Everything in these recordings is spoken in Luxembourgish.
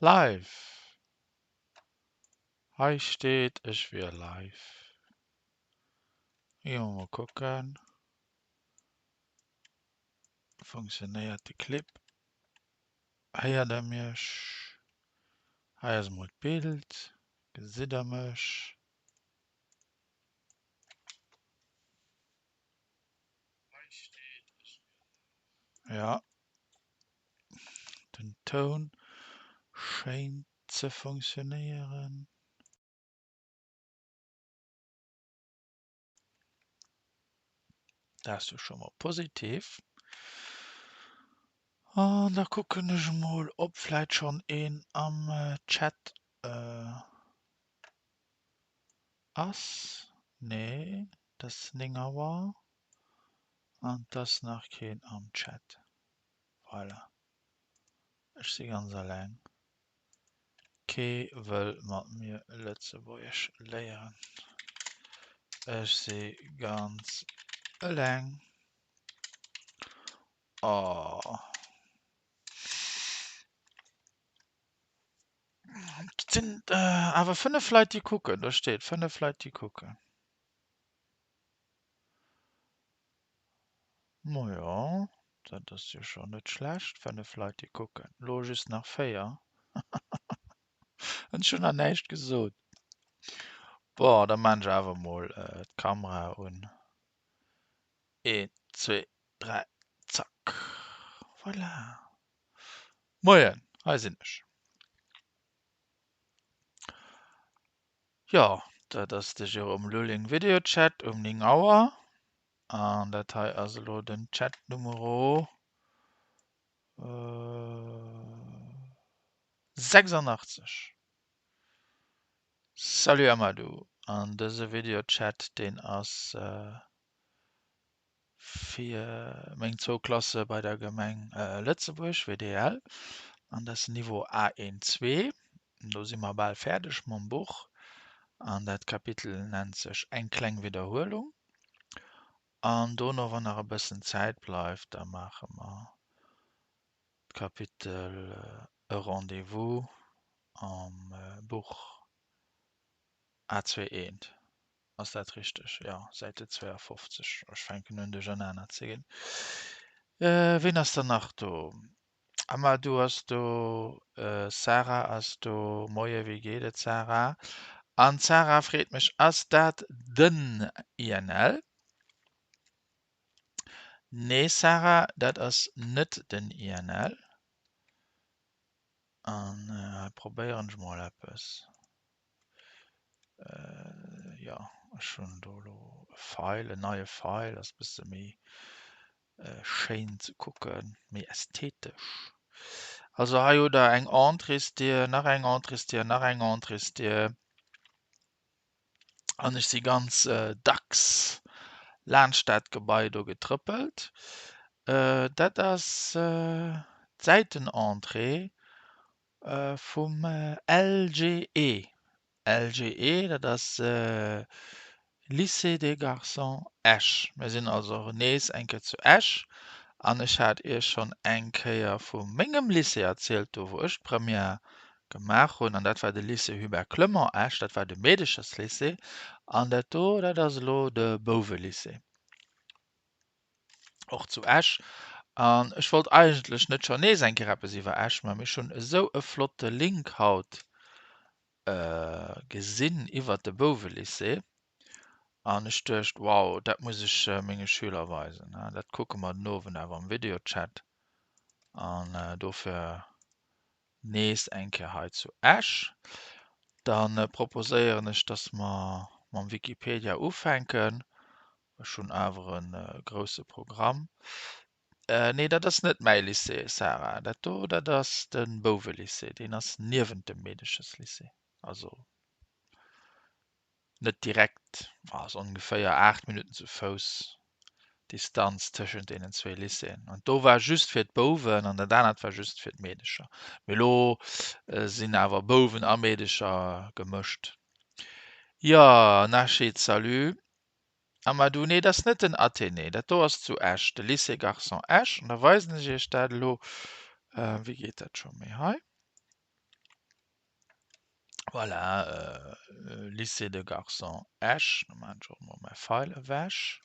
Live! Hei steet ech wier live. Jo mol kucken. Funktionéiert de Clip? Héiert der mech? Hei ass mol d'Bild. Gesitt der mech? Ja. Den Toun schéint ze funktionéieren. Dat ass jo scho mol positiv. An da kucken ech emol, ob vläit schonn een am Chat ass. Nee, et ass 9 Auer an et ass nach keen am Chat. Voilà. Ech si ganz eleng. Kee wëll mat mir Lëtzebuergesch léieren. Ech si ganz eleng. Oh. Et sinn awer 5 Leit déi kucken. Do steet 5 Leit déi kucken. Majo, dat ass jo scho net schlecht, 5 Leit déi kucken. Lo just nach 4. Ech hunn nach näischt gesot. Bon, da maan ech awer mol d'Kamera un. Een, zwee, dräi, zack. Voilà. Moien, hei sinn ech. Jo, dat ass de Jérôme Lulling Videochat um 9 Auer. An dat hei ass elo den Chat Numero 86. Salut Amadou, an dëse Videochat deen ass fir meng zwou Klasse bei der Gemeng Lëtzebuerg, WDL, an dat ass Niveau A1 zwee. Do si mer bal fäerdeg mam Buch an dat Kapitel nennt sech Eng kleng Widderhuelung. An dono, wann nach e bëssen Zäit bleift, da maache mer d'Kapitel E Rendez-vous am Buch A2 eent. Ass dat richteg? Jo, Säite 52. Ech fänken un duerchernaner ze ginn. Ween ass dann nach do? Amadou ass do, Sarah ass do. Moie, wéi geet et Sarah? An d'Sarah freet mech, Ass dat den INL? Nee Sarah, dat ass net den INL. An hei probéieren ech mol eppes. Jo, ech hunn do elo e File, en neie File, ass e bësse méi schéin ze kucken, méi ästhetesch. Also hei hutt der eng Entréesdier, nach eng Entréesdier, nach eng Entréesdier. An ech si ganz dacks laanscht dat Gebai do getrëppelt. Dat ass d'Säitenentrée vum LGE. LGE, dat ass Lycée des Garçons Esch. Mir sinn also nees eng Kéier zu Esch an ech hat Iech schonn eng Kéier vu mengem Lycée erzielt, do wou ech d'Première gemaach hunn an dat war de Lycée Hubert Clement Esch, dat war de Meedecherslycée an dat do, dat ass elo de Bouwelycée. Och zu Esch. An ech wollt eigentlech net schonn nees eng Kéier eppes iwwer Esch, mä ech hunn esou e flotte Link haut gesinn iwwert de Bouwelycée an ech duecht, wow, dat muss ech menge Schüler weisen. Dat kucke mer den Owend awer am Videochat an dofir nees eng Kéier hei zu Esch. Da proposéieren ech, dass mer mam Wikipedia ufänken. Ech hunn awer e grousse Programm. Nee, dat ass net mäi Lycée, Sarah. Dat do, dat ass de Bouwelycée. Deen ass niewent dem Meedescheslycée. Also net direkt, ass ongeféier 8 Minutten zu Fouss Distanz tëschent deenen zwee Lycéeën. An do war just fir d'Bouwen an dat anert war just fir d'Meedecher. Mee elo sinn awer Bouwen a Meedecher gemëscht. Jo, Nachid, salut. Amadou, nee, dat ass net den Athénée, dat do ass zu Esch, de Lycée Garçons Esch. An da weisen ech iech dat elo. Wéi geet dat scho méi hei? Voilà, Lycée de Garçons Esch. Da maachen ech och emol mäi Feil ewech.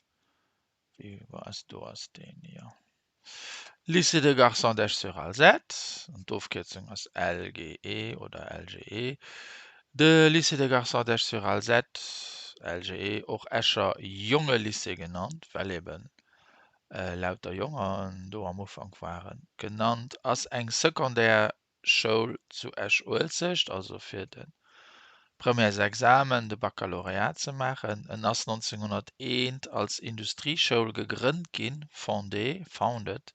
Wéi ass do ass deen, jo. Lycée de Garçons d'Esch-sur-Alzette. An d'Ofkierzung ass LGE oder LGE. De Lycée de Garçons d'Esch-sur-Alzette, LGE, och Escher Jongelycée genannt, well eben lauter Jongen do am Ufank waren, genannt, ass eng Secondaire Schoul zu Esch-Uelzecht, also fir de Premièresexamen, de Baccalauréat ze maachen. En ass 1901 als Industrieschoul gegrënnt ginn, fondée, founded,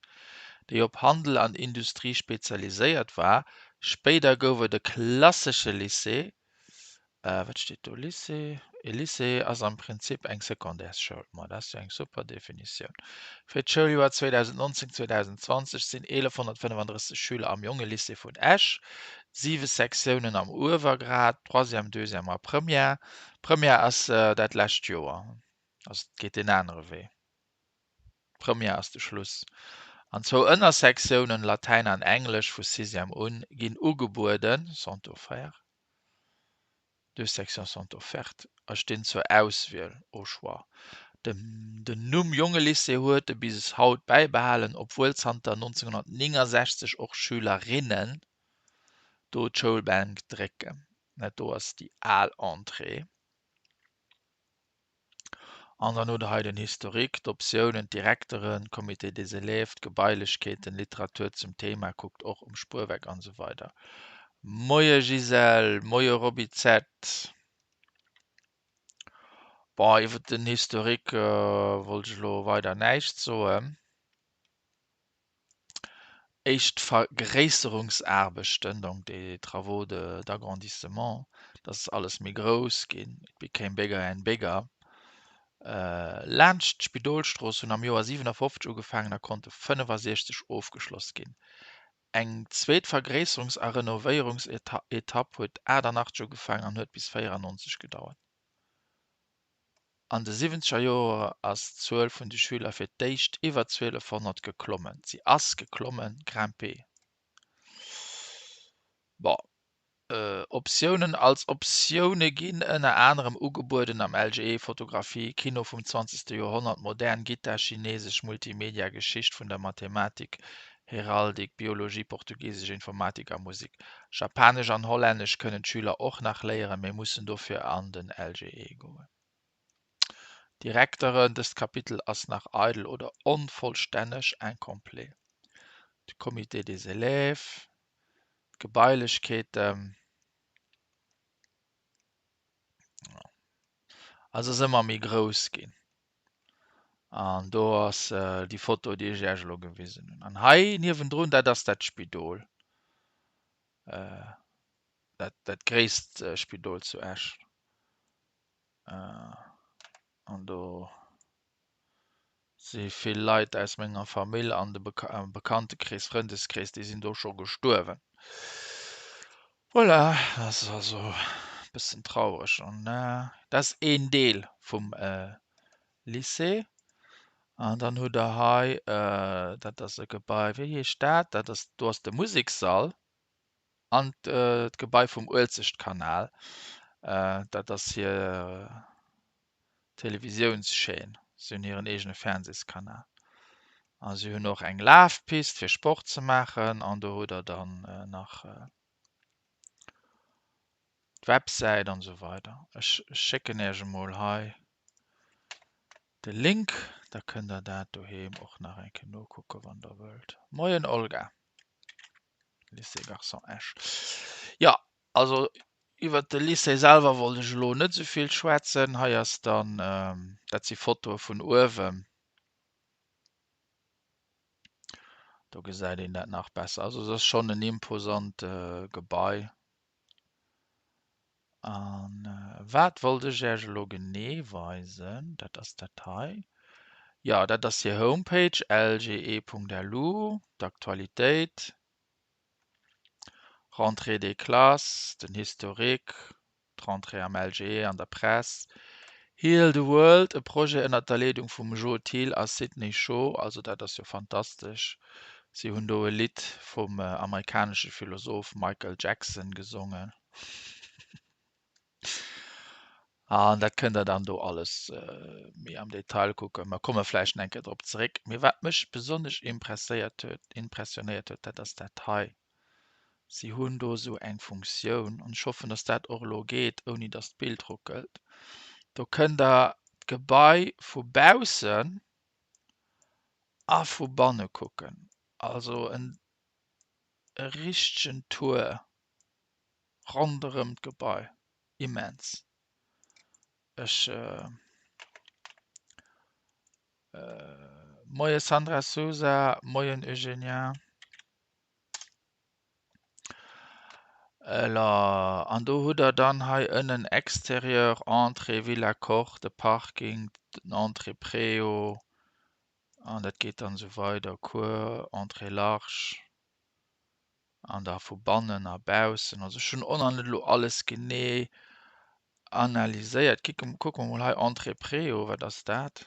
déi op Handel an Industrie spezialiséiert war. Spéider gouf et e klassesche Lycée, Wat steet do? Lycée? E Lycée ass am Prinzip eng Secondaires-Schoul. Ma dat ass jo eng super Definitioun. Fir d'Schouljoer 2019, 2020 sinn 1135 Schüler am Jongelycée vun Esch, siwe Sektiounen am Uewergrad, Troisième, Deuxième a Première. Première ass dat lescht Joer, also et geet deen anere Wee. Première ass de Schluss. An zwou Ënnersektiounen, Latäin an Englesch vu Sixième un, ginn ugebueden, sont offerts. Deux sections sont offertes a stinn zur Auswiel, au choix. Den Numm Jongelycée huet e bis haut bäibehalen, obwuel zanter 1969 och Schülerinnen do d'Schoulbänk drécken. Dat do ass déi al Entrée. An dann hutt Der hei den Historique, d'Optiounen, d'Direkteren, Comité des élèves, d'Gebailechkeeten, Literatur zum Thema, kuckt och um Spuerwerk an esou weider. Moie Gisèle, moie Roby Z. Bon, iwwer den Historique wollt ech elo weider näischt soen. Éischt Vergréisserungsaarbechten, donc des travaux de d'agrandissement, dass ass alles méi grouss ginn, it became bigger and bigger, laanscht d'Spidolstrooss hunn am Joer 57 ugefaangen a konnte 65 ofgeschloss ginn. Eng zweet Vergréisserungs a Renovéierungsetapp huet 88 ugefaangen an huet bis 94 gedauert. An de siwwenzeger Joer ass d'Zuel vun de Schüler fir d'éischt iwwer 1200 geklommen. Si ass geklommen, grimpé. Bon, Optiounen als Optioune ginn ënner anerem ugebueden am LGE, Fotografie, Kino vum zwanzegste Joerhonnert, modern Gittar, Chinesesch, Multimedia, Geschicht vun der Mathematik, Heraldik, Biologie, Portugisesch, Informatik a Musek. Japanesch an Hollännesch kënnen d'Schüler och nach léieren, mee mussen dofir an den LGE goen. Direkteren, Dëst Kapitel ass nach eidel oder onvollstänneg, incomplet. De Comité des élèves, d'Gebailechkeeten. Also ass ëmmer méi grouss ginn. An do ass déi Foto, déi ech Iech elo gewisen hunn. An hei niewendrun, dat ass dat Spidol, dat, dat gréisst Spidol zu Esch. An do si vill Leit aus menger Famill an de Bekanntekrees, Frëndeskrees, déi sinn do scho gestuerwen. Voilà, dat ass also e bëssen traureg. An dat ass een Deel vum Lycée. An dann hutt Der hei, dat ass e Gebai, wéi heescht dat? Dat ass, do ass de Musekssall an d'Gebai vum Uelzechtkanal. Dat ass hir Televisiounschaîne. Si hunn hiren eegene Fernsehskanal. A si hunn och eng Lafpist fir Sport ze maachen an do hutt Der dann nach d'Websäit an esou weider. Ech schécken Iech emol hei de Link, da kënnt Der dat doheem och nach eng Kéier nokucken, wann Der wëllt. Moien Olga. Lycée Garçons Esch. Jo, also iwwert de Lycée selwer wollt ech elo net esou vill schwätzen. Hei ass dann, dat si Fotoe vun uewen. Do gesäit een dat nach besser. Also et ass schonn en imposant Gebai. An wat wollt ech Iech elo genee weisen? Dat ass dat hei. Jo, dat ass hir Homepage, lge.lu, d'Aktualitéit, Rentrée des classes, den Historique, d'Rentrée am LGE an der Press, Heal the World, e Projet ënnert der Leedung vum Joe Thill a Sidney Shaw, also dat ass jo fantastesch, si hunn do e Lidd vum amerikanesche Philosoph Michael Jackson gesongen. An dat kënnt der dann do alles méi am Detail kucken. Mer komme vläicht nach eng Kéier drop zeréck. Mee wat mech besonnesch impresséiert huet, impressionéiert huet, dat ass dat hei. Si hunn do esou eng Funktioun, an ech hoffen, dass dat och elo geet, ouni dass d'Bild ruckelt. Do kënnt der d'Gebai vu baussen a vu banne kucken. Also en e richtegen Tour ronderëm d'Gebai. Immens. Ech Moie Sandra Sousa, moien Eugenia. An do hutt der dann hei ënnen Extérieur, Entrée Villa Koch, de Parking, den Entrée Préau an dat geet dann esou weider, Cour, Entrée large. An da vu bannen a baussen. Also ech hunn och nach net elo alles genee analyséiert. Kicke, kucke mer mol hei Entrée Préau, wat ass dat?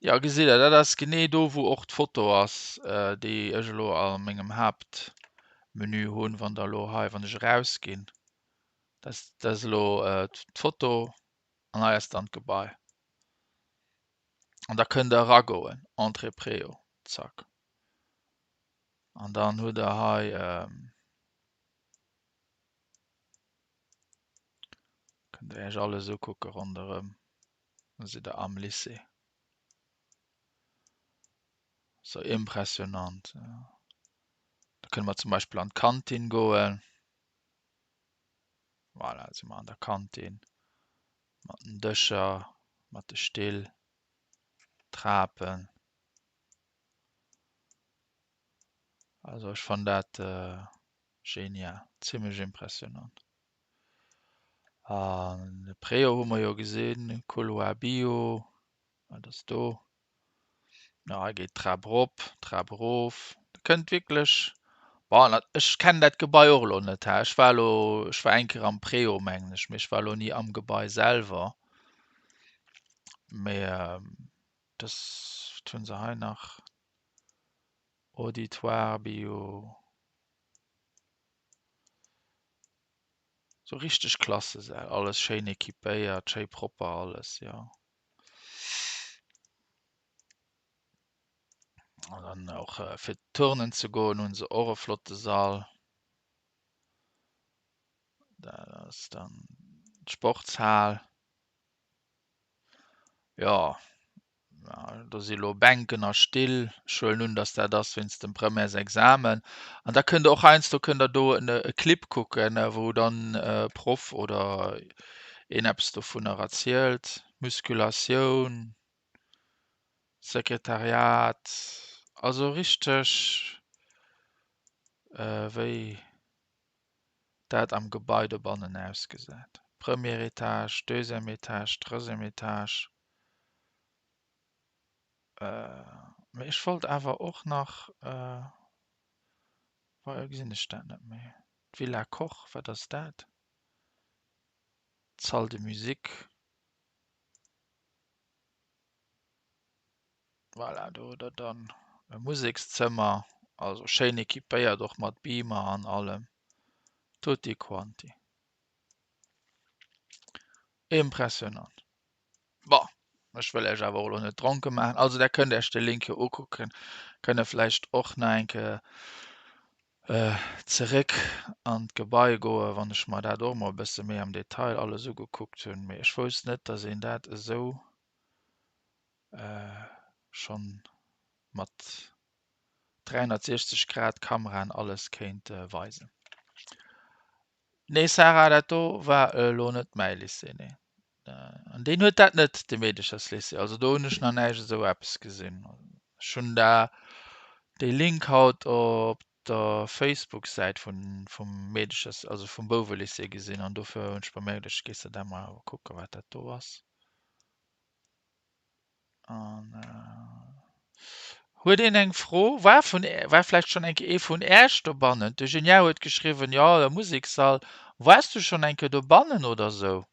Jo, gesitt Der, dat ass genee do, wou och d'Foto ass, déi ech elo a mengem Haaptmenü hunn, wann Der elo hei, wann ech erausginn. Dat ass elo d'Foto an hei ass dann d'Gebai. An da kënnt Der eragoen, Entrée Préau, zack. An dann hutt der hei kënnt der Iech alles ukucke ronderëm. Da sidd der am Lycée. Sou impressionant. Da kënne mer zum Beispill an d'Kantin goen. Voilà, si mer an der Kantin mat den Dëscher, mat de Still, Trapen. Also ech fannen dat genial, zimmlech impressionant. An de Préau hu mer jo gesinn, Couloir Bio, wat ass do? Ja, hei geet d'Trap erop, d'Trap erof. Der kënnt wierklech, bon, ech kennen dat Gebai och elo net, he. Ech war elo, ech war eng Kéier am Préau mengen ech, mee ech war elo ni am Gebai selwer. Mee Dëst hunn se hei nach. Auditoire Bio. Sou richteg Klassesäll, alles schéin equipéiert, schéi propper alles, jo. An dann och fir turnen ze goen hunn se och e flotte Sall. Dat ass dann d'Sportshal. Jo, do si lo Bänken a Still. Ech huelen un, datt dat ass wéinst dem Premièresexamen. An da kënnt Der och heiansdo kënnt Der do en e Clip kucken, wou dann e Proff oder een eppes dovunner erzielt. Musculatioun, Sekretariat, also richteg wéi. dat am Gebai dobannen ausgesäit. Premier Etage, deuxième Etage, troisième Etage. Mee ech wollt awer och nach, wei gesinn ech dat net méi, d'Villa Koch, wat ass dat? D'Salle de musique. Voilà, do hutt der dann e Musekszëmmer, also schéin equipéiert och mat Beamer an allem. Tutti quanti. Impressionant. Bon, ech wëll Iech awer och elo net dronke maachen. Also der kënnt Iech de Link jo ukucken, kënnt der vläicht och nach eng Kéier zeréck an d'Gebai goen, wann ech mer dat och mol e bësse méi am Detail alles ugekuckt hunn. Mee ech wousst net, dass een dat esou schonn mat 360 Grad Kameraen alles kéint weisen. Nee Sarah, dat do war elo net mäi Lycée, nee. An deen huet dat net, de Meedecherslycée. Also do hunn ech nach näischt esou eppes gesinn. Ech hunn da dee Link haut op der Facebook-Säit vun vum Meedechers, also vum Bouwelycée gesinn an dofir hunn ech bemerkt, ech géif dat emol kucken, wat dat do ass. An huet een eng Fro? War vun war vläicht schonn eng Kéier ee vun Äech dobannen? De Julien huet geschriwwen, jo, de Musekssall. Waars du schonn eng Kéier dobannen oder sou?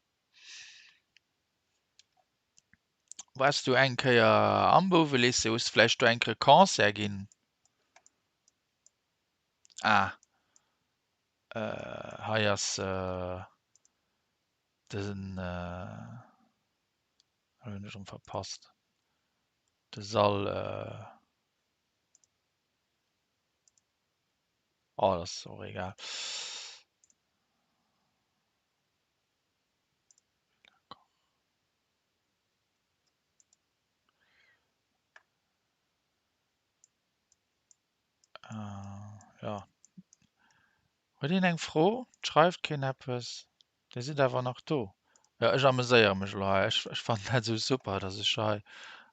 Waars du eng Kéier am Bouwelycée? Hues du vläicht do eng Kéier e Concert ginn? Ah, hei ass. Den hunn ech erëm verpasst. De Sall oh dat ass och egal. Jo. Huet een eng Fro? Et schreift keen eppes. Dir sidd awer nach do. Jo, ech ameséiere mech elo hei. Ech, ech fannen dat esou super, dass ech hei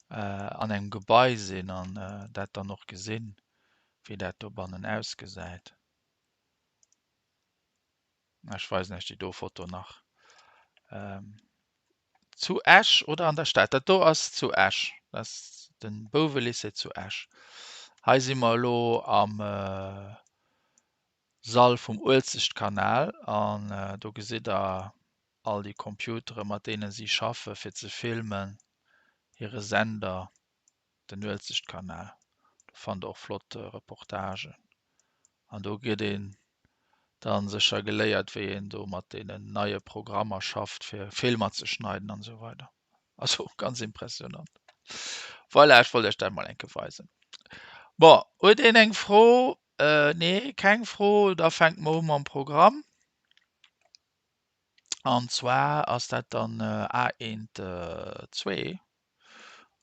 an engem Gebai sinn an dat dann och gesinn, wéi dat dobannen ausgesäit. Ech weisen Iech déi do Foto nach. Zu Esch oder an der Stad? Dat do ass zu Esch. Dat ass de Bouwelycée zu Esch. Hei si mer elo am Sall vum Uelzechtkanal an do gesitt der all déi Computere mat deene si schaffe fir ze filmen, hire Sender, den Uelzechtkanal. Do fannt der och flott Reportagen an do gëtt een dann sécher geléiert wéi een do mat deenen neie Programmer schafft fir Filmer ze schneiden an esou weider. Also ganz impressionant. Voilà, ech wollt iech dat mol eng Kéier weisen. Bon, huet een eng Fro? Nee, keng Fro. Da fänke mer u mam Programm. An zwar ass dat dann A1 2.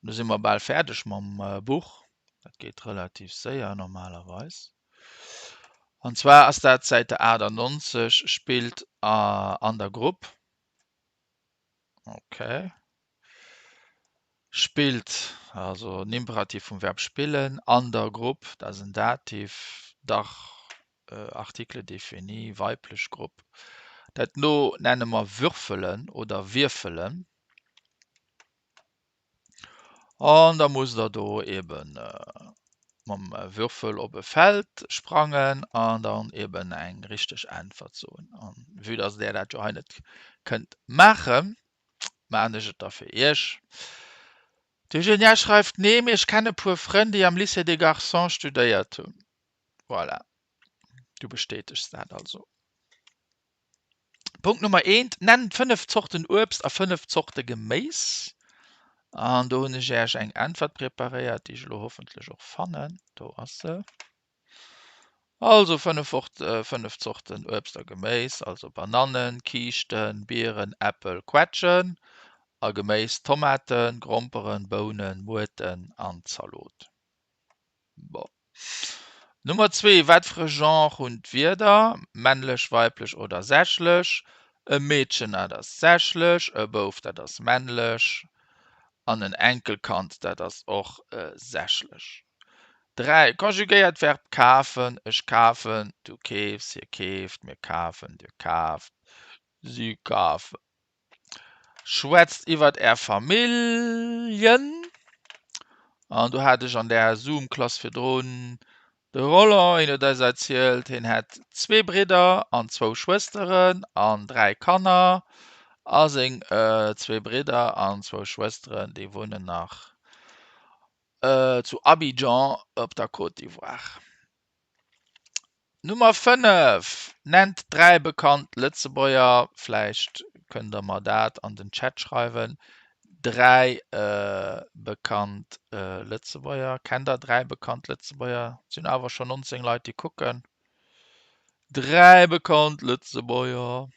Do si mer bal fäerdeg mam Buch. Dat geet relativ séier normalerweis. An zwar ass dat d'Säite 98, spillt an der Grupp. Okay. Spillt, also en Imperativ vum Verb spillen, an der Grupp, dat ass en Dativ, dach Article défini, weiblech Grupp. Dat no nenne mer würfelen oder wierfelen. An da musst der do eben mam Würfel op e Feld sprangen an dann eben eng richteg Äntwert soen. An vue dass där dat jo hei net kënnt maachen, maachen ech et da fir iech. D'Eugenia schreift, Nee, mee ech kenne puer Frënn, déi am Lycée des Garçons studéiert hunn. Voilà, du bestätegs dat also. Punkt Nummer eent, Nennt 5 Zorten Uebst a 5 Zorte Geméis. An do hunn ech Äech eng Äntwert preparéiert, déi ech elo hoffentlech och fannen. Do ass se. Also 5 5 Zorten Uebst a Geméis, also Banannen, Kiischten, Bieren, Äppel, Quetschen a Geméis Tomaten, Gromperen, Bounen, Muerten an Zalot. Bon. Nummer 2, Wat fir e Genre hunn d'Wierder, männlech, weiblech oder sächlech? E Meedchen, dat ass sächlech, e Bouf, dat ass männlech an en Enkelkand, dat ass och sächlech. 3, Konjugéiert d'Verb kafen, ech kafen, du keefs, hie keeft, mir kafen, dir kaaft, si kafen. Schwätzt iwwert är Familljen. An do hat ech an där Zoom-Klass virdrun de Roland, hien huet eis erzielt, hien hätt zwee Bridder an zwou Schwësteren an 3 Kanner. A seng zwee Bridder an zwou Schwësteren, déi wunnen nach zu Abidjan op der Côte d'Ivoire. Nummer 5, Nennt 3 bekannt Lëtzebuerger, vläicht kënnt der mer dat an den Chat schreiwen, 3 bekannt Lëtzebuerger. Kennt der 3 bekannt Lëtzebuerger? Et sinn awer schonn 19 Leit déi kucken. 3 bekannt Lëtzebuerger.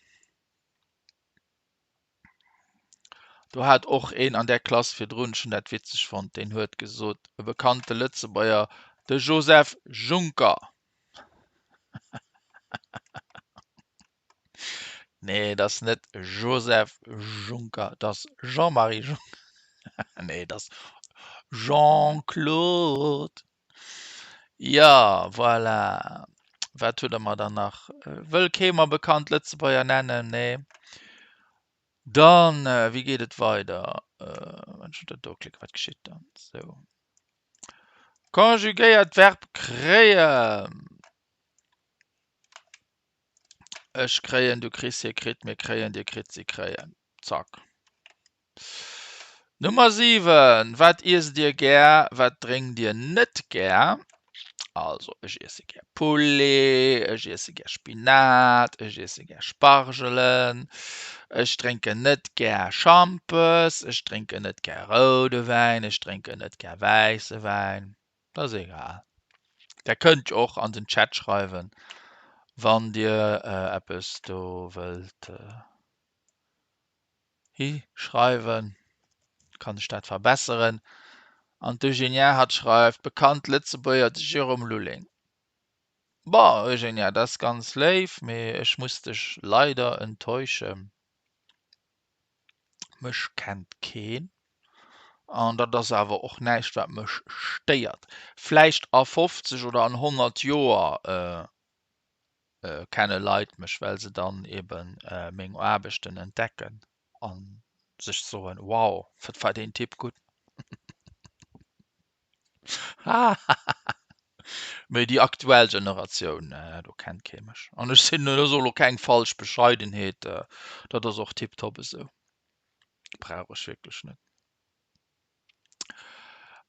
Do hat och een an där Klass virdrun, ech hunn dat witzeg fonnt, deen huet gesot, e bekannte Lëtzebuerger, de Joseph Juncker. Nee, et ass net Joseph Juncker, et ass Jean-Marie Juncker. Nee, et ass Jean-Claude. Jo, voilà. Wat hutt Der mer dann nach? Wëll kee mer bekannt Lëtzebuerger nennen? Nee. Dann, wéi geet et weider? Wann ech op dat do klicken, wat geschitt dann? Sou. Konjugéiert d'Verb kréien. Ech kréien, du kriss, hie kritt, mir kréien, dir kritt, si kréien. Zack. Nummer 7, Wat iesst Dir gär, wat drénkt Dir net gär? Also ech iesse gär Poulet, ech iesse gär Spinat, ech iesse gär Spargelen, ech drénken net gär Schampes, ech drénken net gär roude Wäin, ech drénken net gär wäisse Wäin. Dat ass egal. Der kënnt jo och an den Chat schreiwen, wann Dir eppes do wëllt hischreiwen, kann ech dat verbesseren. An d'Eugenia hatt schreift, Bekannt Lëtzebuerger, de Jérôme Lulling. Bon, Eugenia, dat ass ganz léif, mee ech muss dech leider enttäuschen. Mech kennt keen. An dat ass awer och näischt, wat mech stéiert. Vläicht a 50 oder an 100 Joer kenne Leit mech, well se dann ebe meng Aarbechten entdecken a sech soen, Wow, wat war deen Typ gutt! Mee déi aktuell Generatioun, do kennt kee mech. An ech sinn, dat ass och elo keng falsch Bescheidenheet, dat ass och tiptop esou. Brauch ech wierklech net.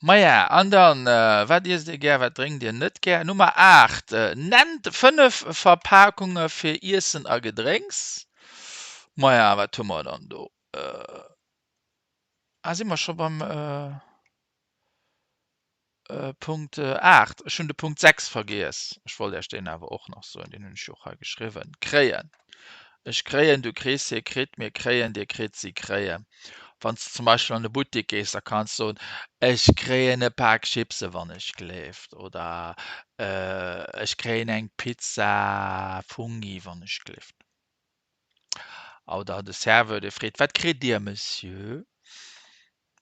Maja, an dann, wat iesst Dir gär, wat drénkt Dir net gär? Nummer 8, Nennt 5 Verpakunge fir Iessen a Gedrénks. Maja, wat hu mer dann do? Ah, si mer scho beim Punkt 8? Ech hunn de Punkt 6 vergiess. Ech wollt Iech deen awer och nach soen, deen hunn ech jo och hei geschriwwen. Kréien. Ech kréien, du kriss, hie kritt, mir kréien, dir kritt, si kréien. Wann s de zum Beispill an de Buttek gees, da kanns de soen, Ech kréien e Pak Chipse wann ech gleeft oder Ech kréien eng Pizza Fungi wann ech gleeft. Oder de Serveur, dee freet, Wat kritt Dir, Monsieur?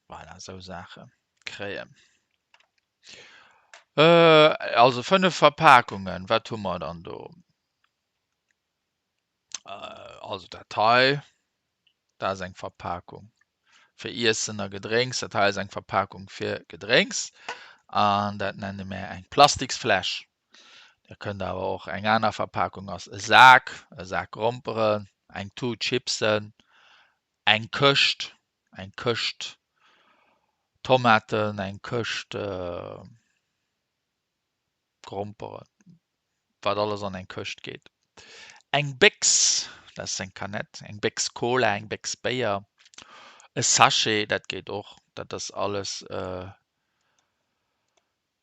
Voilà, esou Saache kréien. Also 5 Verpakungen, wat hu mer dann do? Also dat hei, dat ass eng Verpakung fir Iessen a Gedrénks. Dat hei ass eng Verpakung fir Gedrénks an dat nenne mär eng Plastiksfläsch. Dir kënnt awer och eng aner Verpakung ass e Sak, e Sak Gromperen, eng Tut Chipsen, eng Këscht, eng Këscht Tomaten, eng Këscht Gromperen, wat alles an eng Këscht geet. Eng Béchs, dat ass eng Canette, eng Béchs Cola, eng Béchs Béier, e Sachet, dat geet och, dat ass alles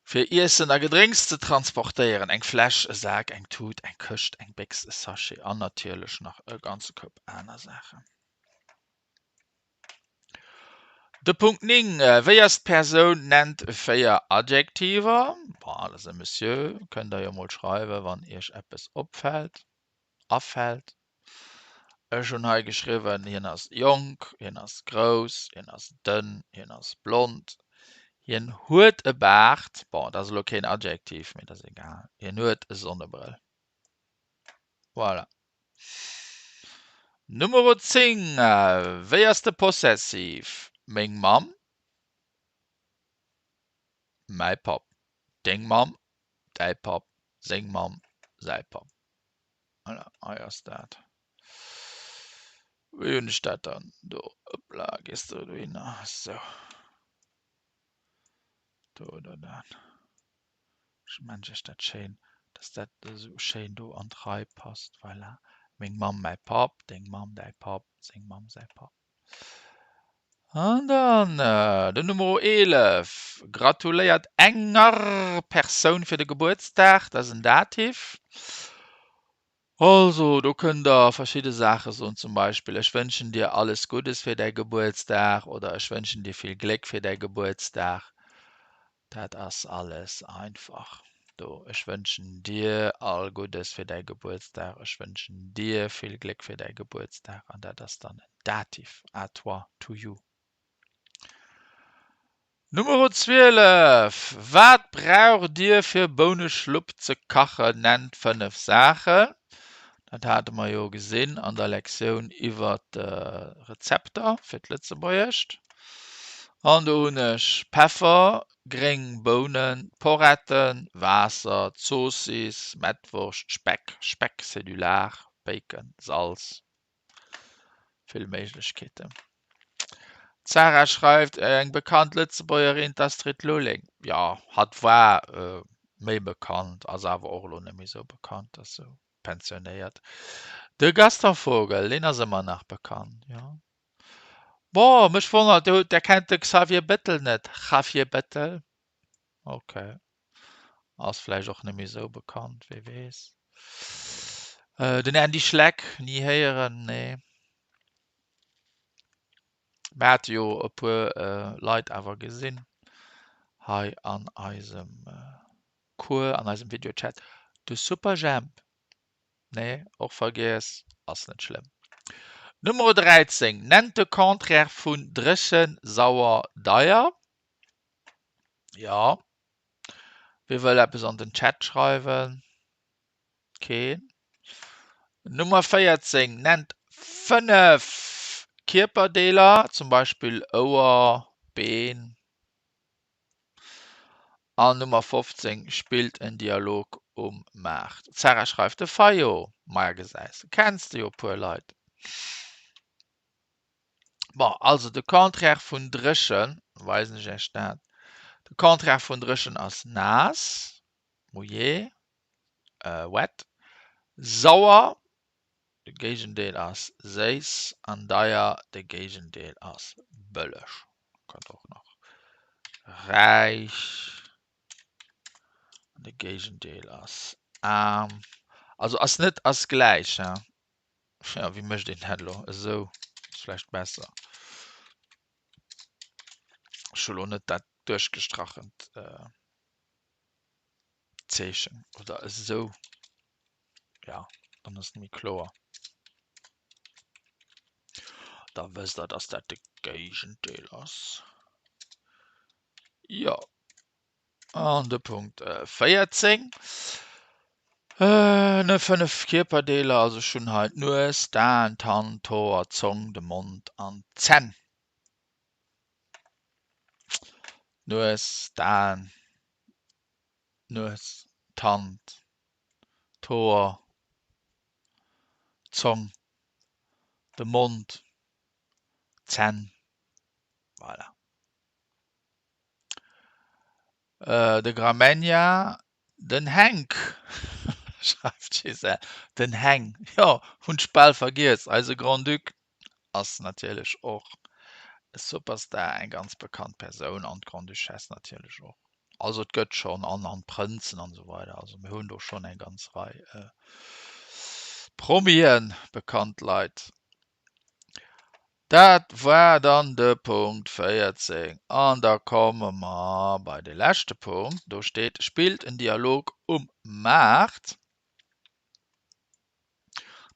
fir Iessen a Gedrénks ze transportéieren, eng Fläsch, e Sak, eng Tut, eng Këscht, eng Béchs, e Sachet an natierlech nach e ganze Koup aner Saachen. De Punkt 9, Wéi ass d'Persoun? Nennt 4 Adjektiver. Bon, dat ass e Monsieur, kënnt der jo mol schreiwen, wann iech eppes opfält, afält. Ech hunn hei geschriwwen, hien ass jonk, hien ass grouss, hien ass dënn, hien ass blond, hien huet e Baart, bon, dat ass elo keen Adjektiv, mee dat ass egal, hien huet e Sonnebrëll. Voilà. Numero 10, Wéi ass de Possessiv? Meng Mamm, mäi Papp, deng Mamm, däi Papp, seng Mamm, säi Papp. Voilà, hei ass dat. Wéi hunn ech dat dann do? Hoppla, gees de dohinner. Sou. Do oder dat. Ech mengen ech dat schéin, dass dat esou schéin do an d'Rei passt. Voilà. Meng Mamm, mäi Papp, deng Mamm, däi Papp, seng Mamm, säi Papp. An dann den Numero 11, gratuléiert enger Persoun fir de Gebuertsdag, dat ass en Dativ. Also do kënnt der verschidde Saache soen, zum Beispill ech wënschen dir alles Guddes fir däi Gebuertsdag oder ech wënschen dir vill Gléck fir däi Gebuertsdag. Dat ass alles einfach do. Ech wënschen dir all Guddes fir däi Gebuertsdag, ech wënschen dir vill Gléck fir däi Gebuertsdag an dat ass dann en Dativ, à toi, to you. Numero 12, Wat braucht dir fir Bouneschlupp ze kachen? Nennt 5 Saachen. Dat hate mer jo gesinn an der Lektioun iwwer d'Rezepter fir d'Lëtzebuergescht. An do hunn ech Peffer, gréng Bounen, Poretten, Waasser, Zoossiss, Mettwurscht, Speck, Speck, c'est du lard, Bacon, Salz. Vill Méiglechkeeten. D'Sarah schreift, Eng bekannt Lëtzebuergerin, d'Astrid Lulling. Jo, hatt war. Méi bekannt, ass awer och elo net méi sou bekannt, ass sou pensionéiert. De Gaston Vogel, deen ass ëmmer nach bekannt, jo. Bon, mech wonnert, der hutt, der kennt de Xavier Bettel net? Javier Bettel? Ok. Ass vläicht och net méi sou bekannt, wee weess. Den Andy Schleck, ni héieren, nee. Mir hate jo e puer Leit awer gesinn hei an eisem Cours, an eisem Videochat. De Superjhemp, nee, och vergiess, ass net schlëmm. Nummer 13, Nennt de Contraire vun dréchen, sauer, deier. Jo, wie wëll eppes an den Chat schreiwen? Keen. Nummer 14 nennt 5 Kierperdeeler, zum Beispill Ouer, Been. An Nummer 15 spillt en Dialog um Maart. D'Sarah schreift de Fayot. Maja gesäis de, kenns de jo e puer Leit. Bon, also de Contraire vun dréchen, weisen ech iech dat. De Contraire vun dréchen ass naass, mouillé. Wet, sauer, de Géigendeel ass séiss, an deier, de Géigendeel ass bëlleg. Kënnt och nach räich, an de Géigendeel ass aarm. Also ass net ass gläich, he? Jo, wéi mécht een dat elo? Esou ass vläicht besser. Ech hu lo net dat duerchgestrachent. Zeechen oder esou, ja, dann ass et méi kloer. Da wësst der, dass dat de Géigendeel ass. Jo, an de Punkt 14, ne 5 Kierperdeeler, also ech hunn hei d'Nues, d'Aen, d'Hand, d'Hoer, d'Zong, de Mond an d'Zänn. D'Nues, d'Aen, d'Nues, d'Hand, d'Hoer, d'Zong, de Mond, d'Zänn. Voilà. De Gramegna, den Heng, schreift d'Gisèle. Den Heng, jo, hunn ech bal vergiess, eise Grand-Duc ass natierlech och e Superstar, eng ganz bekannt Persoun an d'Grande-Duchesse natierlech och. Also et gëtt schonn, an an d'Prënzen an esou weider, also mir hunn do schonn eng ganz Rei Promien, bekannt Leit. Dat war dann de Punkt 14. An da komme mer bei de leschte Punkt, do steet, Spillt en Dialog um Maart.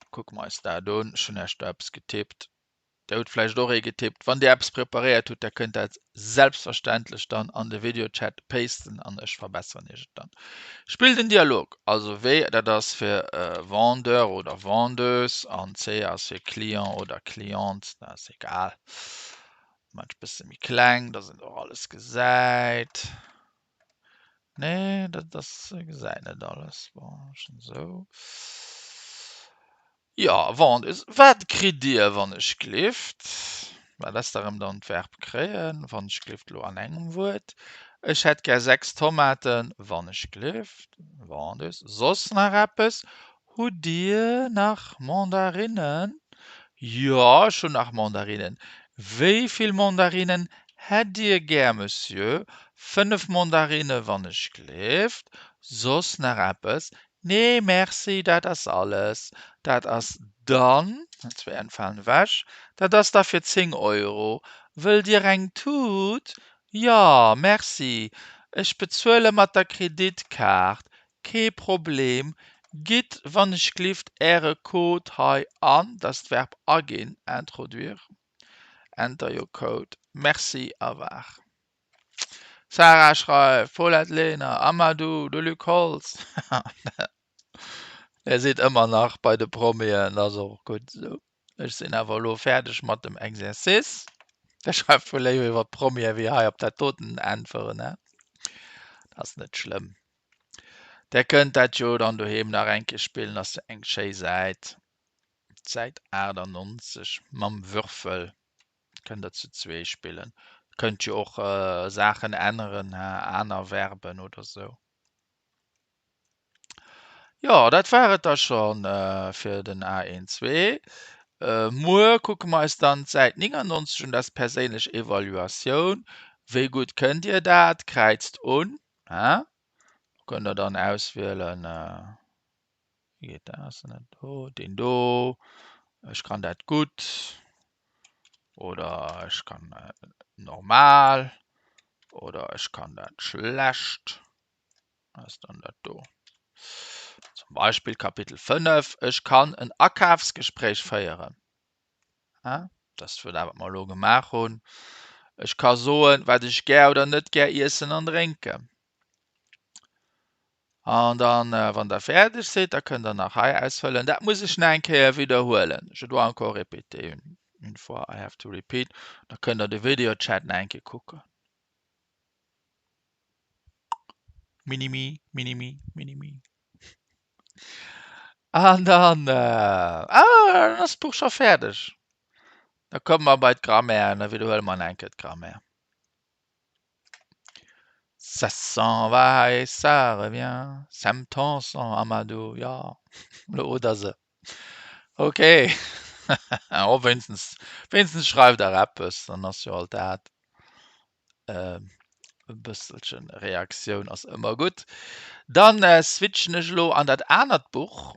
Kucke mer eis dat un. Ech hunn Iech do eppes getippt. Dir hutt vläicht och ee getippt. Wann Dir eppes preparéiert hutt, da kënnt dat selbstverständlech dann an de Videochat pasten an ech verbesseren Iech et dann. Spillt en Dialog. Also W, dat ass fir Vendeur oder Vendeuse an C ass fir Client oder Cliente, dat ass egal. Maan ech bësse méi kleng, dass een och alles gesäit. Nee, dat ass gesäit net alles. Bon, schon esou. Jo, Vendeuse, wat kritt Dir, wann ech glift? Wat ass da rëm dann d'Verb kréien, wann ech glift elo an engem Wuert? Ech hätt gär 6 Tomaten, wann ech glift. Vendeuse, soss nach eppes? Hutt Dir nach Mandarinnen? Jo, ech hunn nach Mandarinnen. Wéi vill Mandarinnen hätt Dir gär, Monsieur? 5 Mandarinne wann ech glift. Soss nach eppes? Nee, merci, dat ass alles. Dat ass dann, zwee N falen ewech, dat ass da fir 10 Euro. Wëllt Dir eng Tut? Jo, merci. Ech bezuele mat der Kreditkaart. Kee Problem. Gitt wann ech glift Äre Code hei an, dat ass d'Verb aginn, introduire, enter your code. Merci a revoir. Sarah schreift, Paulette Lenert, Amadou, de Luc Holtz. Där sidd ëmmer nach bei de Promien, dat ass och gutt esou. Ech sinn awer elo fäerdeg mat dem Exercice. Ech schreift wuel léiwer iwwer d'Promien wéi hei op dat doten äntweren, he? Dat ass net schlëmm. Där kënnt dat jo dann doheem nach eng Kéier spillen, ass jo eng schéi Säit, d'Säit 98 mam Würfel. Kënnt der zu zwee spillen. Kënnt jo och Saachen änneren, he, aner Verben oder sou. Jo, dat war et da schonn fir den A1 2. Muer kucke mer eis dann d'Säit 99 un, dat ass d'perséinlech Evaluatioun. Wéi gutt kënnt Dir dat? Kräizt un. Do kënnt Der dann auswielen, wéi geet dat, ass dat net do, deen do, ech kann dat gutt oder ech kann normal oder ech kann dat schlecht. Ass dann dat do. Zum Beispill Kapitel 5, Ech kann en Akafsgespréich féieren. Dat ass dat, wat mer elo gemaach hunn. Ech ka soen, wat ech gär oder net gär iessen an drénken. An dann, wann Der fäerdeg sidd, da kënnt Der nach hei ausfëllen. Dat muss ech nach eng Kéier widderhuelen. Je dois encore répéter une fois, I have to repeat. Da kënnt Der de Videochat nach eng Kéier kucken. Minimi, Minimi, Minimi. An dann, ah, dann ass d'Buch scho fäerdeg. Da komme mer bei d'Grammaire an da widderhuele mer nach eng Kéier d'Grammaire. Ça s'en va et ça revient, Sem-Tanson, Amadou, jo, lo hutt Der se. Ok, oh, wéinstens, wéinstens schreift Der eppes, dann ass jo alt dat. E bësselchen Reaktioun ass ëmmer gutt. Dann switchen ech elo an dat anert Buch.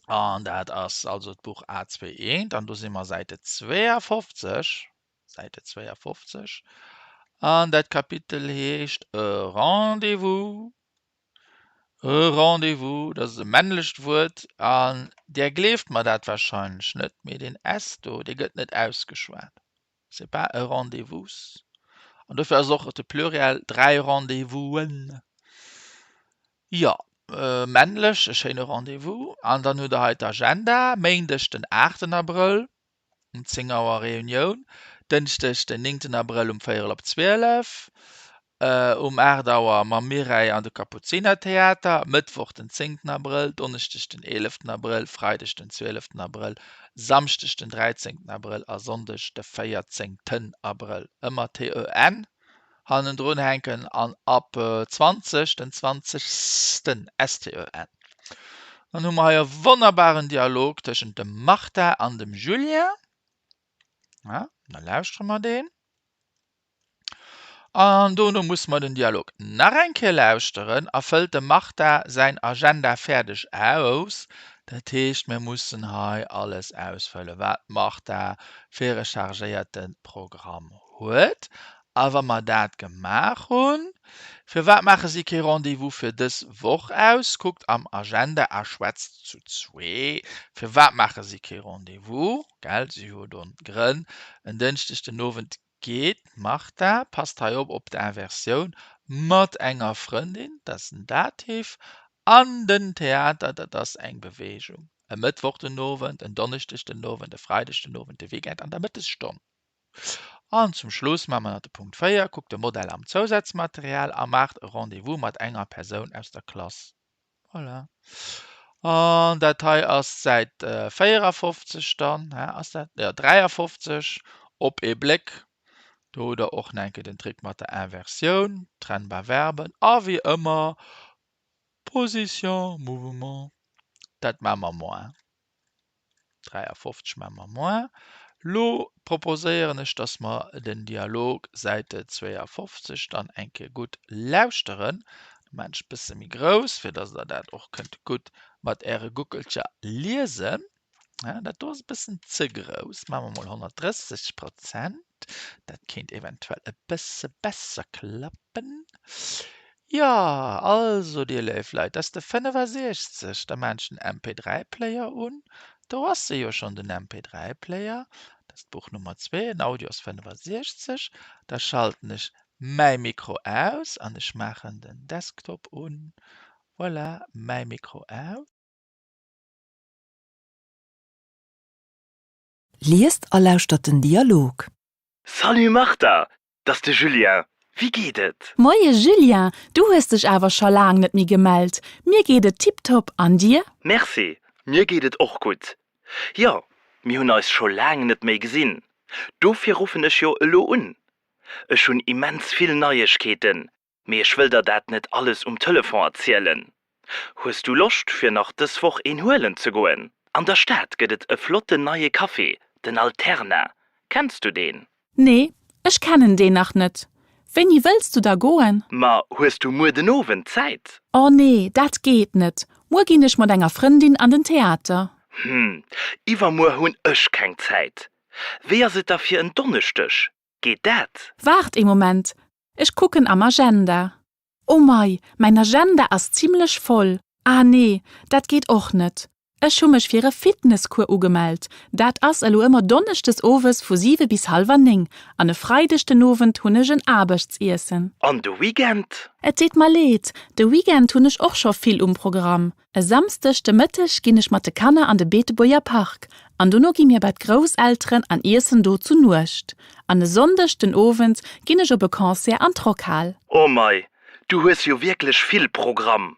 An dat ass also d'Buch A21 an do si mer Säite 52, Säite 52. An dat Kapitel heescht E Rendez-vous. E Rendez-vous, dat ass e männlecht Wuert an Där gleeft mer dat warscheinlech net, mee deen S do, dee gëtt net ausgeschwat. C'est pas e Rendez-vous. An dofir ass och de Pluriel 3 Rendez-vousen. Jo, männlech, e schéine Rendez-vous. An dann hutt Der hei d'Agenda, Méindeg den aachten Abrëll um 10 Auer Reunioun, Dënschdeg den néngten Abrëll um véierel op 12, Um 8 Auer mam Mireille an de Kapuzinertheater, Mëttwoch den zéngten Abrëll, Donneschdeg den eeleften Abrëll, Freideg den zwieleften Abrëll, Samschdeg den dräizéngten Abrëll a Sonndeg de véierzéngten Abrëll. Ëmmer TEN hannendrun hänken an ab 20 den zwanzegsten STEN. Dann hu mer hei e wonnerbaren Dialog tëschent dem Martha an dem Julien. Ja, da lauschtere mer deen. An dono musse mer den Dialog nach eng Kéier lauschteren a fëllt dem Martha säin Agenda fäerdeg aus. Dat heescht, mir mussen hei alles ausfëllen, wat d'Martha fir e chargéierte Programm huet. A wa mer dat gemaach hunn, firwat maache si kee Rendez-vous fir dës Woch aus? Kuckt am Agenda a schwätzt zu zwee. Firwat maache si kee Rendez-vous? Gell, si hu do Grënn. En Dënschdeg den Owend Geet d'Martha, passt hei op op d'Inversioun, mat enger Frëndin, dat ass den Dativ, an den Theater, dat ass eng Beweegung, e Mëttwoch den Owend, en Donneschdeg den Owend, e Freideg den Owend, de Weekend an der Mëttesstonn. An zum Schluss maache mer nach de Punkt 4, Kuckt de Modell am Zousazmaterial a maacht e Rendez-vous mat enger Persoun aus der Klass. Voilà. An dat hei ass d'Säit 54 dann, hä, ass dat? Jo, 53, op ee Bléck. Do hutt der och nach eng Kéier den Trick mat der Inversioun, trennbar Verben a wéi ëmmer Position, Mouvement. Dat maache mer moar. 53 maache mer moar. Lo proposéieren ech, dass mer den Dialog, Säite 52, dann eng Kéier gutt lauschteren. Da maachen ech e bësse méi grouss, fir dass der dat och kënnt gutt mat äre Guckelcher liesen. Dat do ass e bëssen ze grouss. Maache mer mol 130 Prozent. Dat kéint eventuell e bësse besser klappen. Jo, also dir léif Leit, dat ass de 65, da maan ech den MP3-Player un. Do ass se jo schonn, den MP3-Player. Dat ass d'Buch Nummer zwee, den Audio ass 65. Da schalten ech mäi Mikro aus an ech maachen den Desktop un. Voilà, mäi Mikro aus. Liest a lauschtert den Dialog. Salut Martha, 't ass de Julien. Wéi geet et? Moie Julien, du hues dech awer scho laang net méi gemellt. Mir geet et tiptop, an dir? Merci, mir geet et och gutt. Jo, mir hunn eis scho laang net méi gesinn, dofir ruffen ech jo elo un. Ech hunn immens vill Neiegkeeten, mee ech wëll der dat net alles um Telefon erzielen. Hues du Loscht fir nach dës Woch een huelen ze goen? An der Stad gëtt et e flotten neie Café, den Alterna. Kenns du deen? Nee, ech kennen deen nach net. Wéini wëlls du da goen? Ma hues du muer den Owend Zäit? Oh nee, dat geet net. Muer ginn ech mat enger Frëndin an den Theater. Hm, iwwermuer hunn ech keng Zäit. Wéi ass et da fir en Donneschdeg? Geet dat? Waart ee Moment, ech kucken am Agenda. Oh mei, mäin Agenda ass zimlech voll. Ah nee, dat geet och net. Ech hu mech fir e Fitnesscours ugemellt. Dat ass elo ëmmer donneschdes owes vu 7 bis hallwer 9 an e Freideg den Owend hunn ech en Aarbechtsiessen. An de Weekend? Et deet mer leed, de Weekend hunn ech och scho vill um Programm. E Samsdeg de Mëtteg ginn ech mat de Kanner an de Beetebuerger Park an dono gi mir bei d'Grousselteren an iessen do zu Nuecht. An e Sonndeg den Owend ginn ech op e Concert an d'Rockhal. Oh mei, du hues jo wierklech vill Programm.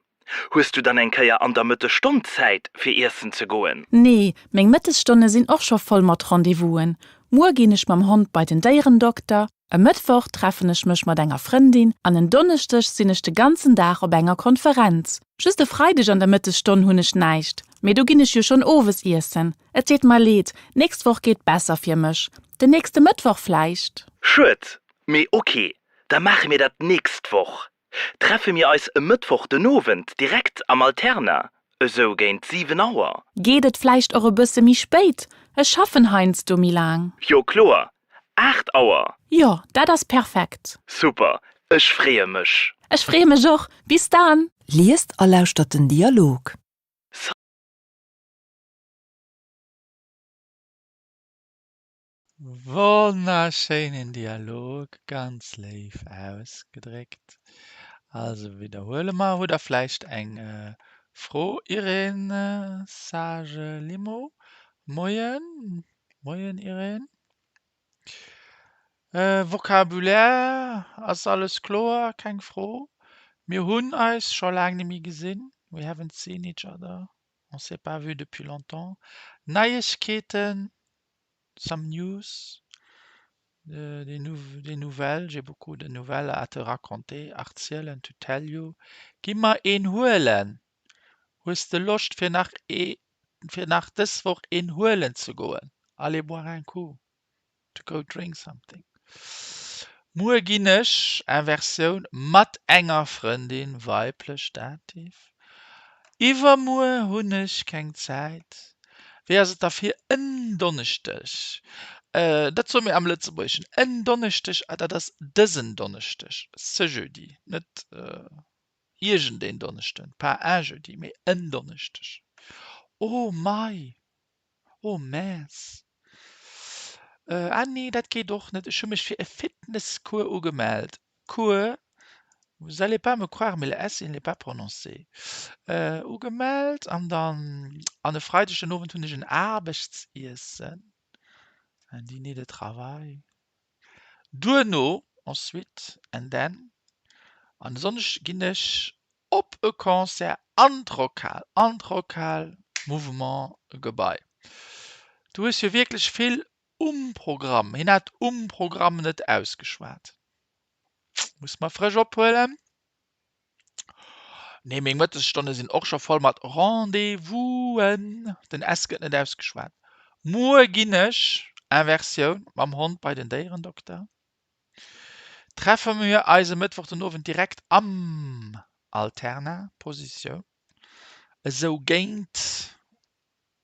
Hues du dann eng Kéier an der Mëttesstonn Zäit fir iessen ze goen? Nee, meng Mëttesstonne sinn och scho voll mat Rendez-vousen. Muer ginn ech mam Hond bei den Déierendokter, e Mëttwoch treffen ech mech mat enger Frëndin an en Donneschdeg sinn ech de ganzen Dag op enger Konferenz. Just e Freideg an der Mëttesstonn hunn ech näischt, mee do ginn ech jo schonn owes iessen. Et deet mer leed, d'nächst Woch geet besser fir mech. Den nächste Mëttwoch vläicht? Schued, mee ok, da maache mir dat d'nächst Woch. Treffe mir eis e Mëttwoch den Owend direkt am Alterna, esou géint 7 Auer? Geet et vläicht och e bësse méi spéit? Ech schaffen heiansdo méi laang. Jo kloer, 8 Auer! Jo, dat ass perfekt! Super, ech freeë mech! Ech freeë mech och, bis dann! Liest a lauschtert den Dialog. Wonnerschéinen Dialog, ganz léif ausgedréckt. Also widderhuele mer. Hutt der vläicht eng Fro, Irène Sage Limo? Moien, moien Irène. Vocabulaire, ass alles kloer? Keng Fro? Mir hunn eis scho laang net méi gesinn, we haven't seen each other, on s'est pas vu depuis longtemps. Neiegkeeten, some news, des des nouvelles, j'ai beaucoup de nouvelles à te raconter, erzielen, to tell you. Gi mer een huelen! Hues de Loscht fir nach ee fir nach dës Woch een huelen ze goen? Aller boire un coup, to go drink something. Muer ginn ech, Inversioun, mat enger Frëndin, weiblech Dativ. Iwwermuer hunn ech keng Zäit. Wéi ass et da fir en Donneschdeg? Dat soe mir am Lëtzebuergeschen, en Donneschdeg, ah dat ass dësen Donneschdeg, ce jeudi, net iergendeen Donneschden, pas un jeudi, mee en Donneschdeg. Oh mei! Oh mince! Ah nee, dat geet och net, ech hu mech fir e Fitnesscours ugemellt. Cours, vous allez pas me croire, mais le S il n'est pas prononcé, ugemellt an dann an e Freideg den Owend hunn ech en Aarbechtsiessen, un dîner de travail. Duerno, ensuite and then, an e Sonndeg ginn ech op e Concert an d'Rockhal, an d'Rockhal, Mouvement, Gebai. Du hues jo wierklech vill Um Programm, hien hat um Programm net ausgeschwat. Muss mer frësch ophuelen. Nee, meng Mëttesstonne sinn och scho voll mat Rendez-vousen. Den S gëtt net ausgeschwat. Muer ginn ech, Inversioun, mam Hond bei den Déierendokter. Treffe mir eis e Mëttwoch den Owend direkt am Alterna, Positioun, esou géint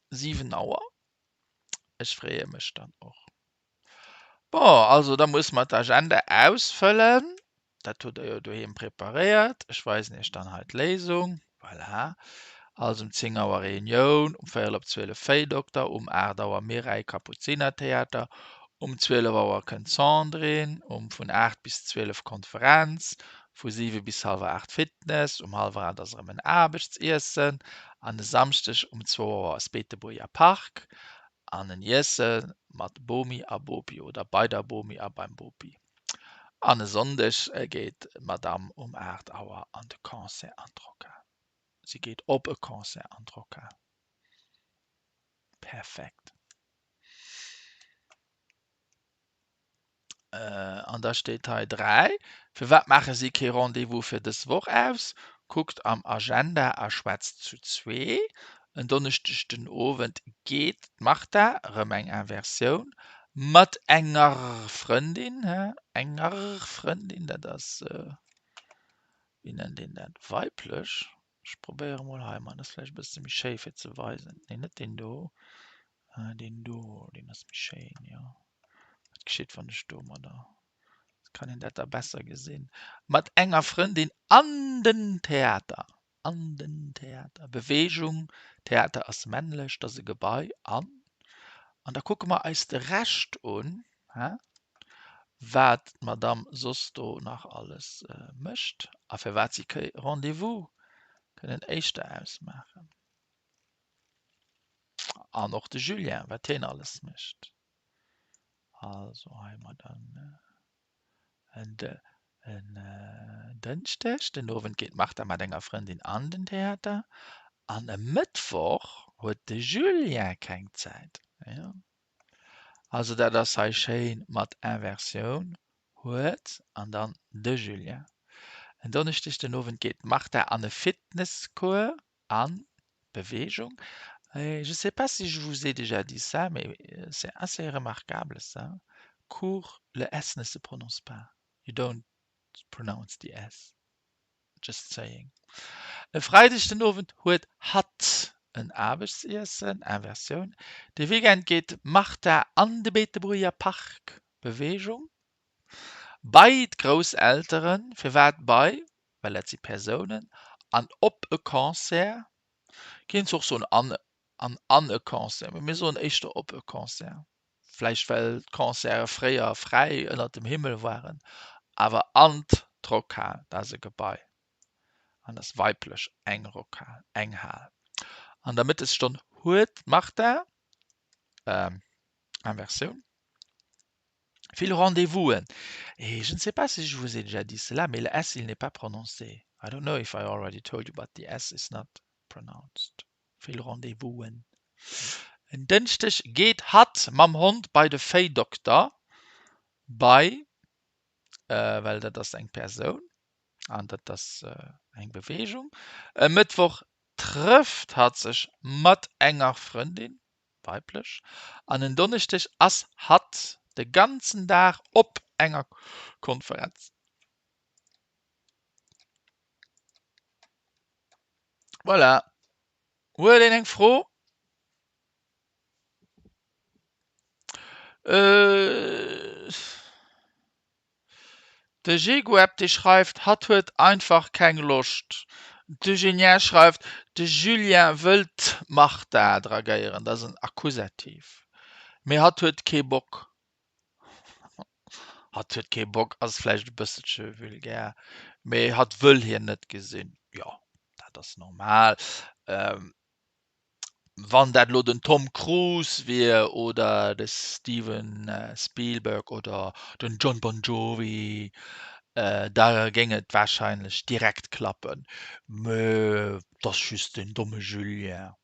7 Auer. Ech freeë mech dann och. Bon, also da muss mer d'Agenda ausfëllen. Dat hutt Der jo doheem preparéiert. Ech weisen Iech dann hei d'Léisung. Voilà. Also um 10 Auer Reunioun, um véierel op 12 Véidokter, um 8 Auer Mireille Kapuzinertheater, um 12 Auer kënnt d'Sandrine, um vun 8 bis 12 Konferenz, vu 7 bis hallwer 8 Fitness, um hallwer 8 ass erëm en Aarbechtsiessen an e Samschdeg um zwou Auer ass Beetebuerger Park an en Iesse mat Bomi a Bopi oder bei der Bomi a beim Bopi. An e Sonndeg geet d'Madame um 8 Auer an de Concert an d'Rockhal. Si geet op e Concert an d'Rockhal. Perfekt. An da steet hei 3, Firwat maache si kee Rendez-vous fir dës Woch aus? Kuckt am Agenda a schwätzt zu zwee. En Donneschdeg den Owend geet d'Martha, erëm eng Inversioun, mat enger Frëndin, enger Frëndin, dat ass, wéi nennt een dat, weiblech? Ech probéiere mol hei, ma dat ass vläicht e bësse méi schéi fir ze weisen. Nee, net deen do, deen do, deen ass méi schéin, jo. Wat geschitt, wann ech domadder, kann een dat da besser gesinn, mat enger Frëndin an den Theater, an den Theater, Beweegung, Theater ass männlech, dat ass e Gebai, an, an da kucke mer eis de Rescht un, hä, wat d'Madamm soss do nach alles mécht a firwat si kee Rendez-vous kënnen éischter ausmaachen. An och de Julien, wat hien alles mécht. Also hei mat dann en en Dënschdeg den Owend geet d'Martha mat enger Frëndin an den Theater an e Mëttwoch huet de Julien keng Zäit. Jo. Also dat ass hei schéin mat Inversioun, huet an dann de Julien. En Donneschdeg den Owend geet d'Martha an e Fitnesscours an Bewegung. Et je sais pas si je vous ai déjà dit ça, mais c'est assez remarquable ça. Cours, le S ne se prononce pas. You don't pronounce the S. Just saying. E Freideg den Owend huet hatt en Aarbechtsiessen, Inversioun. De Weekend geet d'Martha an de Beetebuerger Park, Bewegung. Bei d'Grousselteren, firwat bei? Well dat si Persounen, an op e Concert, kéints och soen an an an e Concert, mee mir soen éischter op e Concert, vläicht well d'Concerte fréier fräi ënnert dem Himmel waren, awer an d'Rockhal, dat ass e Gebai an ass weiblech, eng Rockhal, eng Hal. An der Mëttesstonn huet d'Martha, Inversioun, Vill Rendez-vousen. Et je ne sais pas si je vous ai déjà dit cela, mais le S, il n'est pas prononcé. I don't know if I already told you, but the S is not pronounced. Vill Rendez-vousen. En Dënschdeg geet hatt mam Hond bei de Véidokter, bei, well dat ass eng Persoun an dat ass eng Beweegung. E Mëttwoch trëfft hatt sech mat enger Frëndin. weiblech, an en Donneschdeg ass hatt de ganzen Dag op enger Konferenz. Voilà. Huet een eng Fro? De Jegueb dee schreift, hatt huet einfach keng Loscht. D'Eugenia schreift, de Julien wëll d'Martha dragéieren, dat ass en Akkusativ, mee hatt huet kee Bock. Hatt huet kee Bock ass vläicht e bësselche vulgär, mee hatt wëll hien net gesinn. Jo, dat ass normal. Wann dat elo den Tom Cruise wier oder de Steven Spielberg oder den Jon Bon Jovi, da géing et warscheinlech direkt klappen. Mä et ass just deen domme Julien.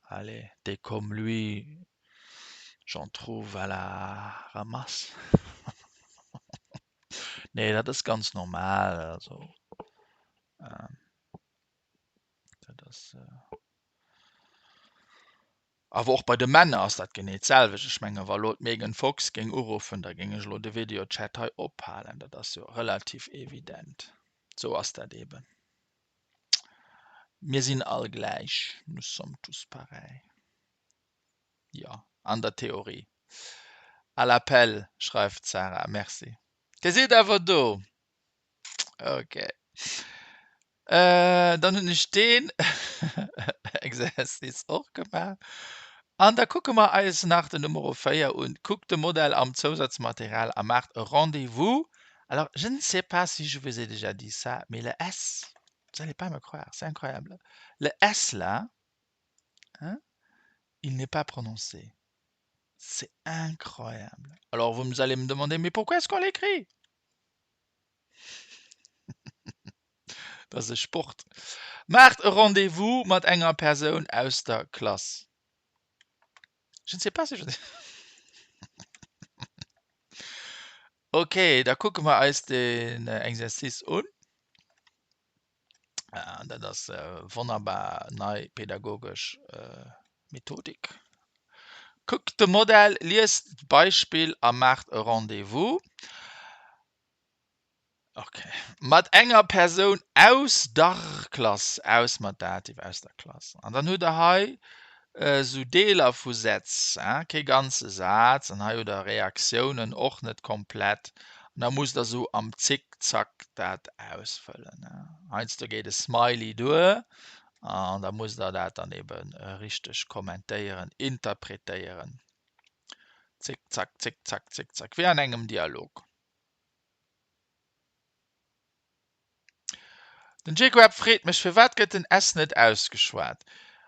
Allez, des comme lui, j'en trouve à la ramasse. Nee, dat ass ganz normal. Also. Dat ass Awer och bei de Männer ass dat genee d'selwecht. Ech menge wa lo d'Megan Fox géing uruffen, da géing ech elo de Videochat hei ophalen. Dat ass jo relativ evident. Sou ass dat eben. Mir sinn all gläich, nous sommes tous pareils. Jo, an der Theorie. À l'appel, schreift d'Sarah. Merci. Dir sidd awer do. Okay. Äh, dann hunn ech deen Exercice och gemaach. An da kucke mer eis nach den Numero 4 un. Kuckt de Modell am Zousatzmaterial a maacht e Rendez-vous. Alors, je ne sais pas si je vous ai déjà dit ça, mais le S, vous allez pas me croire, c'est incroyable. Le S là, hein, il n'est pas prononcé. C'est incroyable. Alors vous allez me demander, mais pourquoi est-ce qu'on l'écrit? Dat ass e Sport. Maacht e Rendez-vous mat enger Persoun aus der Klass. Je ne sais pas si je. Ok, da kucke mer eis den Exercice un. Dat ass wonnerbar nei pädagogesch Methodik. Kuckt de Modell, liest d'Beispill a maacht e Rendez-vous. Ok. Mat enger Persoun aus der Klass, aus mat Dativ, aus der Klass. An dann hutt der hei esou Deeler vu Sätz, kee ganze Saz, an hei hutt der Reaktiounen, och net komplett. An da musst der esou am Zickzack dat ausfëllen. Heiansdo geet e Smiley duer an da musst der dat dann ebe richteg kommentéieren, interpretéieren. Zickzack, zickzack, zickzack, wéi an engem Dialog. Den Jacoab freet mech, Firwat gëtt den s net ausgeschwat?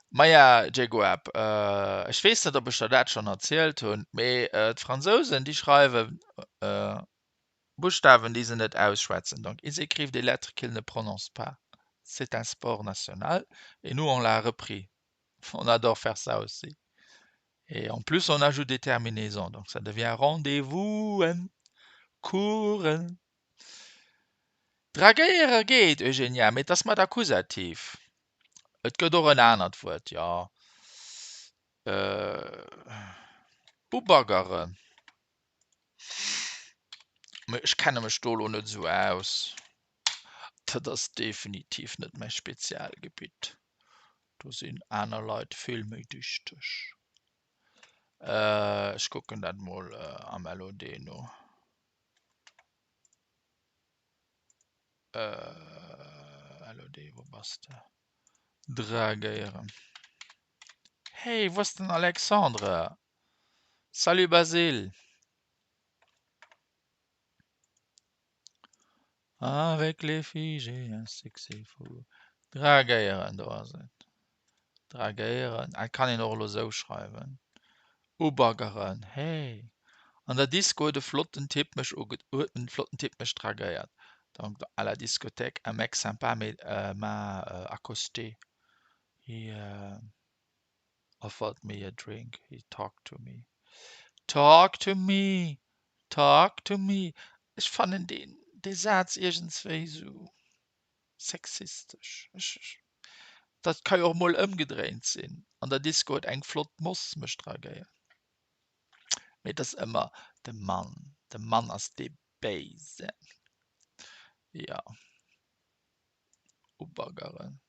Maja, Jacoab, ech weess net, ob ech der dat schonn erzielt hunn, mee d'Fransousen, déi schreiwe Buschtawen, déi se net ausschwätzen. Donc, ils écrivent des lettres qu'ils ne prononcent pas. C'est un sport national et nous, on l'a repris. On adore faire ça aussi. Et en plus, on ajoute des terminaisons, donc ça devient Rendez-vousen, Couren. Dragéiere geet, Eugenia, mee et ass mat Akkusativ. Et gëtt och en anert Wuert, jo. Ubaggeren. Mee ech kenne mech do elo net esou aus. Dat ass definitiv net mäi Spezialgebitt. Do sinn aner Leit vill méi dichteg. Ech kucken dat mol am LOD no. LOD, wou bass de? Dragéieren. Hey, wou ass den Alexandre? Salut Basile! Avec les filles, j'ai un succès fou. Dragéieren, do ass et. Dragéieren, ah, kann een och elo sou schreiwen. Ubaggeren, hey! An der Disco huet e flotten Typ mech uge huet en flotten Typ mech dragéiert. Donc à la discothèque, un mec sympa m'a accosté. He offered me a drink, he talked to me. Talk to me, talk to me. Ech fannen deen dee Saz iergendswéi sou sexistesch. Ech dat ka jo och mol ëmgedréint sinn. An der Disco huet eng flott Moss mech dragéiert. Mee et ass ëmmer de Mann, de Mann ass dee Béisen. Jo, ubaggeren.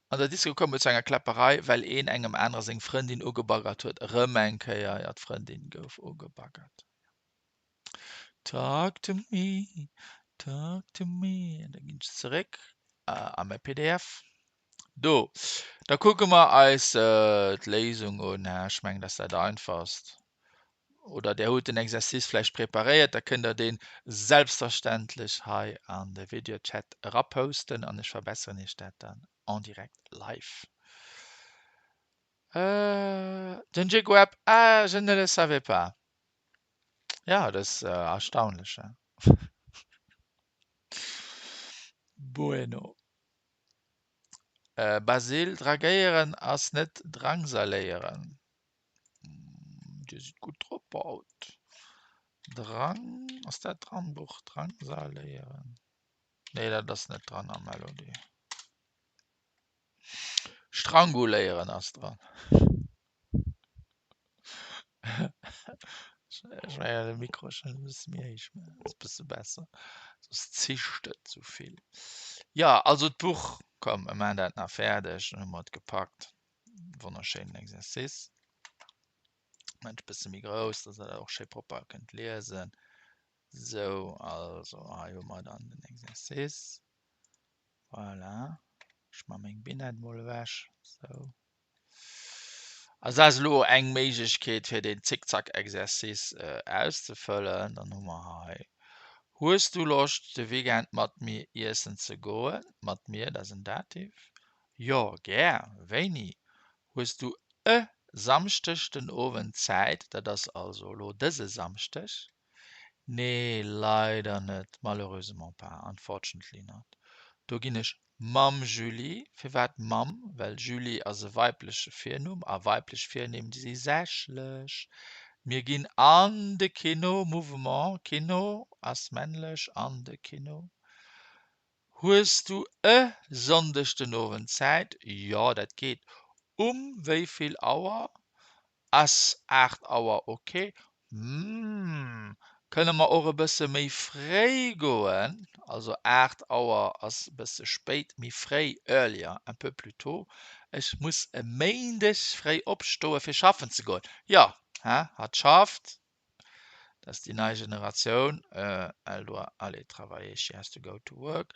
An der Disco koum et zu enger Kläpperei, well een engem anere seng Frëndin ugebaggert huet. Erëm eng Kéier, jo, d'Frëndin gouf ugebaggert. Talk to me, talk to me. An da ginn ech zeréck a mäi pdf. Do, da kucke mer eis d'Léisung un. Ech mengen, dat ass dat Einfachst. Oder Dir hutt den Exercice vläicht preparéiert, da kënnt Der dee selbstverständlech hei an de Videochat eraposten an ech verbesseren Iech dat dann en direct live. Den Jacob, ah, je ne le savais pas. Ja, dat ass erstaunlech, he? Bueno. Basile, dragéieren ass net drangsaléieren. Dir sidd gutt drop haut. Drang, ass dat dran, Buch? Drangsaléieren? Nee, dat ass net dran am LOD. Stranguléieren ass dran. Ech mengen de Mikro ass schon e bësse méi héich, mä ass e bësse besser, soss zischt et sou vill. Jo, also d'Buch, komm mir maachen dat nach fäerdeg, dann hu mer et gepackt. Wonnerschéinen Exercice. Maan ech e bësse méi grouss, dass der dat och schéi propper kënnt liesen. Sou, also hei hu mer dann den Exercice. Voilà. Ech ma meng Binette mol ewech. Sou. Also dat ass elo eng Méiglechkeet fir den Zickzack-Exercice auszefëllen. Dann hu mer hei, Hues du Loscht de Weekend mat mir iessen ze goen? Mat mir, dat ass en Dativ. Jo, gär. Wéini? Hues du e Samschdeg den Owend Zäit? Dat ass also elo dëse Samschdeg. Nee, leider net, malheureusement pas, unfortunately not. Do ginn ech mam Julie. Firwat mam? Well Julie ass e weibleche Virnumm a weiblech Virnimm si sächlech. Mir ginn an de Kino, Mouvement, Kino ass männlech, an de Kino. Hues du e Sonndeg den Owend Zäit? Jo, dat geet. Um wéi vill Auer? Ass 8 Auer ok? Hm, kënne mer och e bësse méi fréi goen? Also 8 Auer ass e bësse spéit, méi fréi, earlier, un peu plus tôt. Ech muss e Méindeg fréi opstoe fir schaffen ze goen. Jo, hä, hatt schafft. Dat ass déi nei Generatioun, elle doit aller travailler, she has to go to work.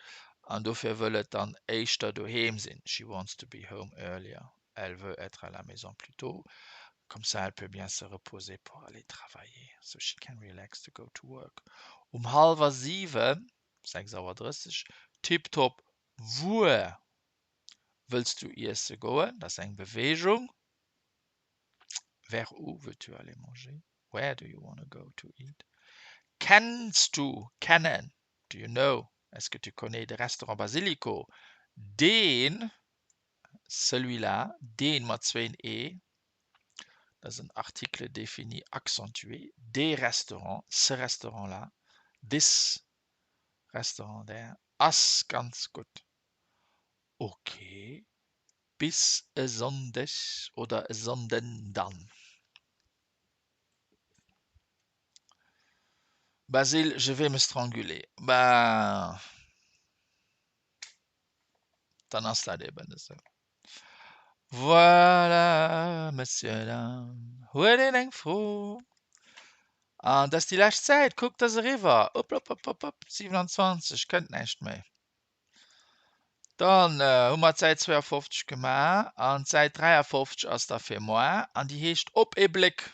An dofir wëll et dann éischter doheem sinn, she wants to be home earlier. Elle veut être à la maison plus tôt, comme ça elle peut bien se reposer pour aller travailler, so she can relax to go to work. Um hallwer 7, 6 Auer 30, tiptop, Wuer wëlls du iesse goen? Dat ass eng Beweegung. Vers où veux-tu aller manger? Where do you want to go to eat? Kenns du, kennen, do you know, est-ce que tu connais de Restaurant Basilico? Deen Celui-là, deen mat zwéin e, dat ass en Article défini accentué, dee Restaurant, ce restaurant-là, this restaurant there, ass ganz gutt. Ok, bis e Sonndeg oder e Sonnden dann. Basile, je vais me stranguler. Bah. Dann ass dat eben esou. Voilà, Messieurs, Dames. Huet een eng Fro? An dat ass déi lescht Säit. Kuckt, dat ass eriwwer. Upp, upp, upp, upp, upp, 27, kënnt näischt méi. Dann hu mer d'Säit 52 gemaach an d'Säit 53 ass da fir moar an déi heescht Op ee Bléck,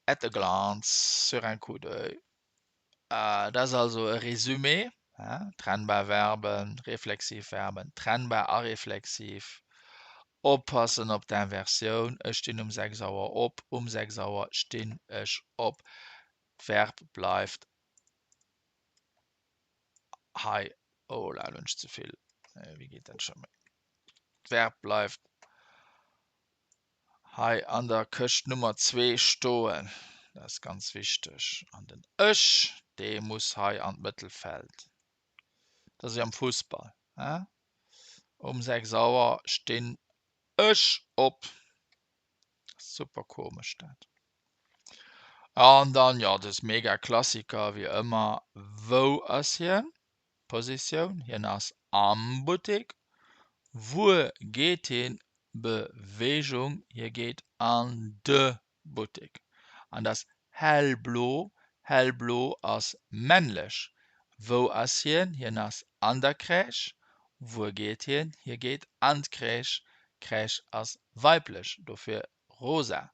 at a glance, sur un coup d'oeil. Dat ass also e Résumé, trennbar Verben, reflexiv Verben, trennbar a reflexiv. Oppassen op d'Inversioun, Ech stinn um 6 Auer op, um 6 Auer stinn ech op. D'Verb bleift hei, oh la, elo hunn ech ze vill, wéi geet dat scho méi? D'Verb bleift hei an der Këscht Nummer zwee stoen. Dat ass ganz wichteg. An den ech, dee muss hei an d'Mëttelfeld. Dat ass wéi am Fussball, he? Um 6 Auer stinn ech op. Super komesch dat. An dann, jo, dës mega Klassiker wéi ëmmer, Wou ass hien? Positioun, hien ass am Buttek. Wuer geet hien? Beweegung, hie geet an de Buttek. An dat hellblo, hellblo ass männlech. Wou ass hien? Hien ass an der Crèche. Wuer geet hien? Hie geet an d'Crèche. Crèche ass weiblech, dofir rosa.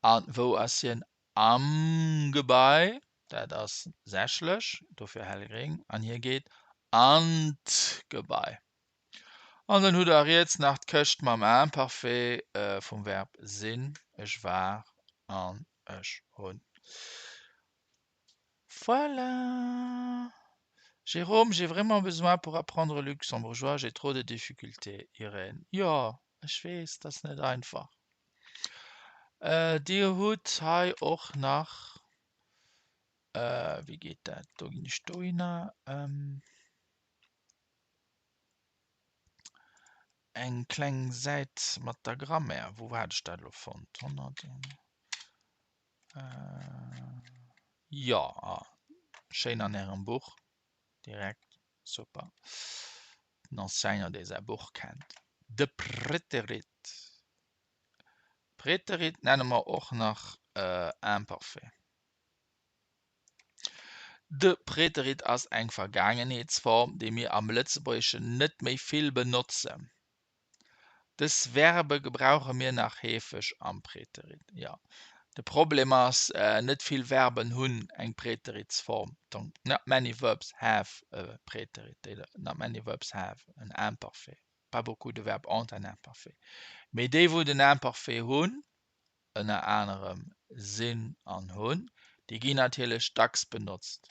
A wou ass hien? Am Gebai, dat ass sächlech, dofir hellgréng, an hie geet an d'Gebai. An dann hutt Der riets nach d'Këscht mam Imparfait vum Verb sinn, ech war an ech hunn. Voilà! Jérôme, j'ai vraiment besoin pour apprendre le luxembourgeois, j'ai trop de difficultés. Irène, Jo, ech weess, dat ass net einfach. Dir hutt hei och nach, wéi geet dat, do ginn ech dohinner, eng kleng Säit mat der Grammaire. Wou hat ech dat elo fonnt? 100, jo, schéin an Ärem Buch direkt, super. Den Enseignant, dee säi Buch kennt. De Preterit. Preterit nenne mer och nach Imparfait. De Preterit ass eng Vergaangenheetsform, déi mir am Lëtzebuergeschen net méi vill benotzen. Dës Verbe gebrauche mir nach heefeg am Preterit. Jo, de Problem ass, net vill Verben hunn eng Preteritsform. Donc, not many verbs have a preterit, not many verbs have an imparfait, pas beaucoup de verbes ont un imparfait. Mee déi, wou den Imparfait hunn, ënner anerem sinn an hunn, déi ginn natierlech dacks benotzt.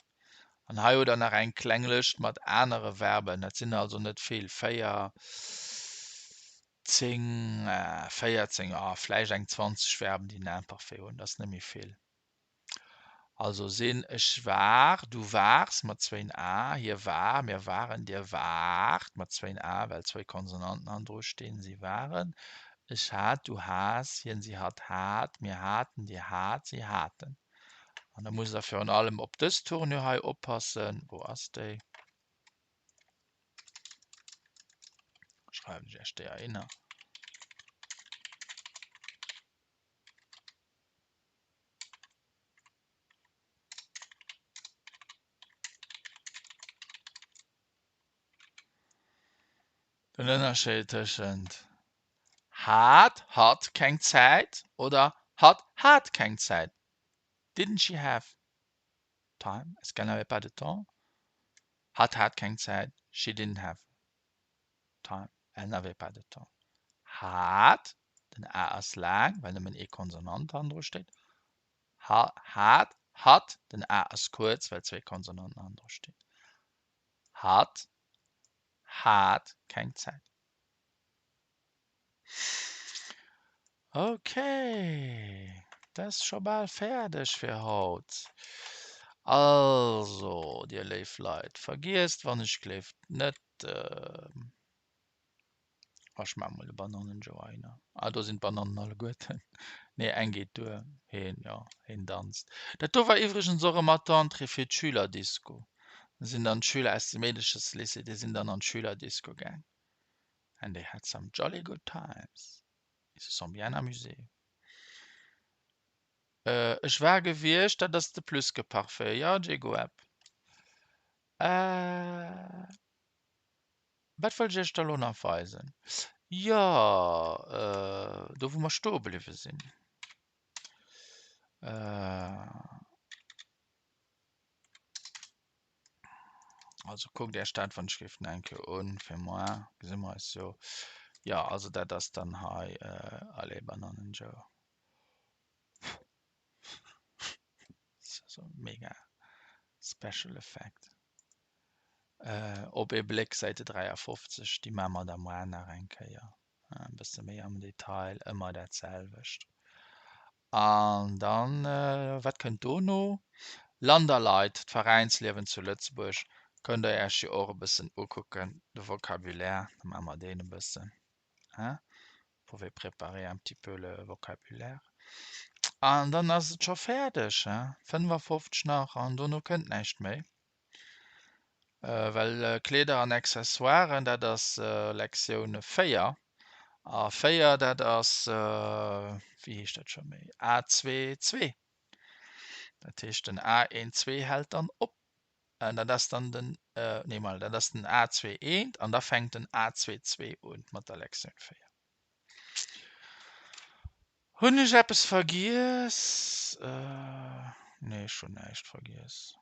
An hei hutt der nach eng kleng Lëscht mat anere Verben, dat sinn also net vill, 4, 10, 14, ah vläicht eng 20 Verben, déi en Imparfait hunn, dat ass net méi vill. Also sinn, ech war, du waars mat zwéin a, hie war, mir waren, dir waart mat zwéin a, well zwéi Konsonanten hannendru stinn, si waren, ech hat, du has, hien, si, hatt hat, mir haten, dir hat, si haten. An da musst der virun allem op dës Tournure hei oppassen. Wou ass déi? Schreiwen ech iech déi heihinner. Den Ënnerscheed tëschent hat hatt keng Zäit oder hatt hat keng Zäit, Didn't she have time? Est-ce qu'elle n'avait pas de temps? Hatt hat keng Zäit, She didn't have time, Elle n'avait pas de temps. Hat, den a ass laang, well nëmmen ee Konsonant hannendru steet, ha, hat, hatt, den a ass kuerz, well zwéi Konsonanten hannendru stinn. Hatt hat keng Zäit. Ok, dat ass scho bal fäerdeg fir haut. Also, dir léif Leit, vergiesst wann ech gléift net, ech maache mol de Bananenjoe heihinner. Ah, do sinn d'Banannen alleguerten. Nee, eng geet duer. Heen, jo, heen danzt. Dat do war iwwregens och ëmmer d'Entrée fir d'Schülerdisco. Da sinn dann d'Schüler aus dem Meedescheslycée, déi sinn dann an d'Schülerdisco gaang. And they had some jolly good times. Ils se sont bien amusés. Äh, ech war gewiescht, dat ass de Plusqueparfait. Jo, Jegoeb. Äh, wat wëllt ech iech da lo nach weisen? Jo, äh, do wou mer stoe bliwwe sinn. Äh. Also kuckt Iech dat wann ech géif eng Kéier un fir moar gesi mer eis jo. Jo also dat ass dann hei äh, allez Bananen Joe. So mega Special Effect. Äh, op ee Bléck Säite 53, déi maache mer da moar nach eng Kéier. E bësse méi am Detail, ëmmer dat selwecht. An dann, wat kënnt dono? Land a Leit, d'Veräinsliewen zu Lëtzebuerg, kënnt der Äech jo och e bëssen ukucken, de Vocabulaire, da maache mer deen e bëssen, hein, vous pouvez préparer un petit peu le vocabulaire. An dann ass et scho fäerdeg, hein, 55 nach an dono kënnt näischt méi. Well Kleeder an Accessoiren, dat ass Lektioun 4. A 4, dat ass, wéi heescht dat scho méi, A2, 2. Dat heescht, den A1, 2 hält dann op. Dat ass dann den, nee mol, dat ass den A2, 1 an da fänkt den A2, 2 un mat der Lektioun 4. Hunn ech eppes vergiess? Nee, ech hunn näischt vergiess.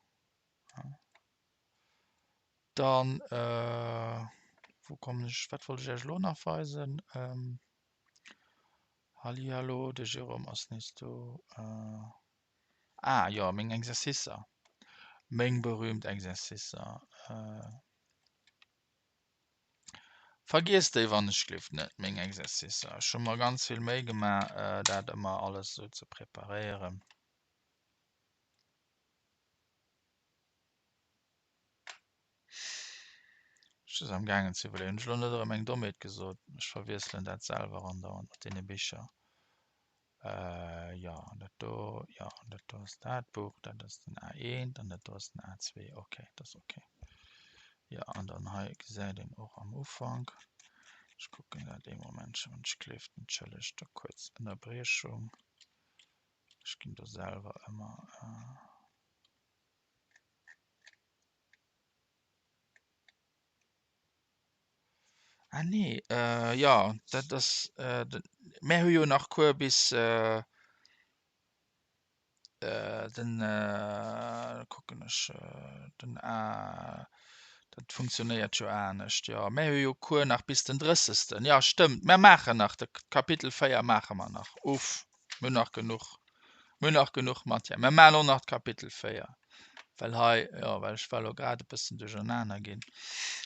Dann wou kommen ech, wat wollt ech Iech elo nach weisen? Hallihallo, de Jérôme ass nees do. Ah jo, meng Exercicer, meng berühmt Exercicer. Vergiesst déi wann ech gleeft net, meng Exercicer. Ech hu mer ganz vill Méi gemaach, dat ëmmer alles esou ze preparéieren. Ech ass am gaangen ze iwwerleeën. Hunn ech elo net erëm eng Dommheet gesot? Ech verwiesselen dat selwer andauernd mat deene Bicher. Äh, jo, dat do, jo, dat do ass dat Buch, dat ass den A1 an dat do ass den A2. Okay, dat ass okay. Jo, an dann hei gesäit een och am Ufank, ech kucken dat ee Momentchen, wann ech gleeft, entschëllegt, da kuerz Ënnerbriechung. Ech ginn do selwer ëmmer. Ah nee, äh, jo, dat ass, äh, mär hu jo nach Cours bis äh, den, äh, kucken ech, den A, dat funktionéiert jo anescht, jo. Mär hu jo Cours nach bis den drëssegsten. Jo, stëmmt, mär maachen nach de Kapitel 4 maache mer nach. Uff, mir hunn nach genuch, mir hunn nach genuch Matière. Mär maachen och nach d'Kapitel 4, well hei, jo, well ech war elo grad e bëssen duerchernaner ginn.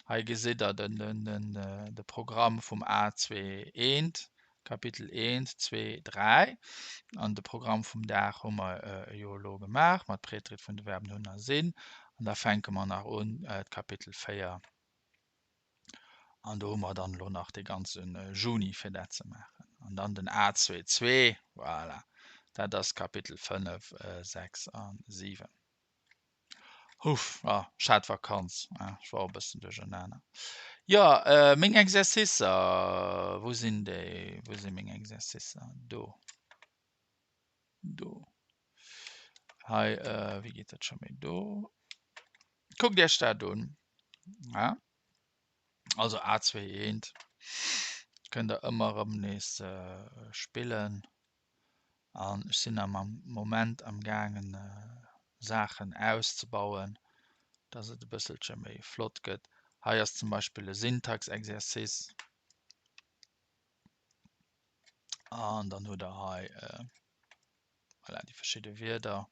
Hei gesitt Der den, den, den, de Programm vum A2 eent. Kapitel 1, 2, 3. An de Programm vum Dag hu mer jo elo gemaach mat Preterit vun de Verben hunn a sinn. An da fänke mer nach un d'Kapitel 4. An do hu mer dann elo nach de ganze Juni fir dat ze maachen. An dann den A2 2, voilà, dat ass Kapitel 5, 6 a 7. Huff, ah, ech hat Vakanz, ah, ech war och e bëssen duerchernaner. Jo, meng Exercicer, wou sinn déi? Wou si meng Exercicer? Do. Do. Hei, wéi geet dat scho méi? Do. Kuckt Iech dat un. Ja. Also A2 eent. Kënnt der ëmmer erëm nees spillen. An ech sinn am Moment am gaangen Saachen auszebauen, dass et e bësselche méi flott gëtt. Hei ass zum Beispill e Syntax-Exercice. An dann hutt der hei voilà, déi verschidde Wierder.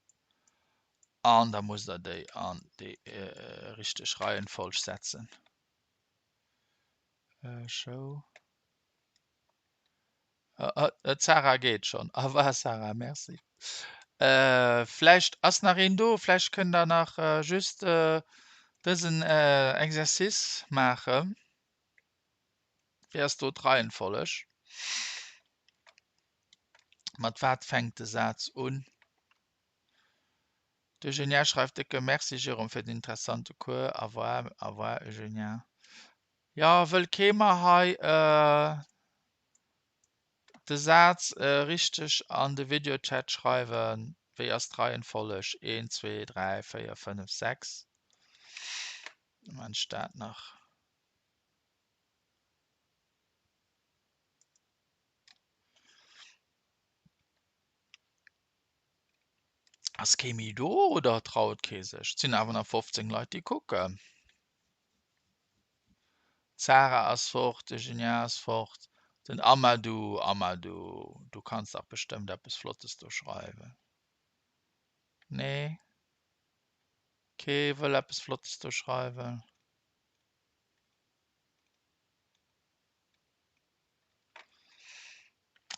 An da musst der déi an déi richteg Reihenfolg setzen. Show. D'Sarah geet schonn. Au revoir Sarah, merci. Vläicht ass nach een do, vläicht kënnt der nach just dësen Exercice maachen. Wéi ass do d'Reihenfolleg? Mat wat fänkt de Saz un? D'Eugenia schreift, Décke Merci Jérôme fir den interessante Cours. Au revoir, au revoir Eugenia. Jo, wëll kee mer hei de Saz richteg an de Videochat schreiwen? Wéi ass d'Reihenfolleg? 1, 2, 3, 4, 5, 6. Da man ech dat nach. Ass kee méi do oder traut kee sech? Et sinn awer nach 15 Leit déi kucken. D'Sarah ass fort, de Julien ass fort, den Amadou, Amadou, du kanns dach bestëmmt eppes Flottes do schreiwen. Nee? Kee wëll eppes Flottes do schreiwen?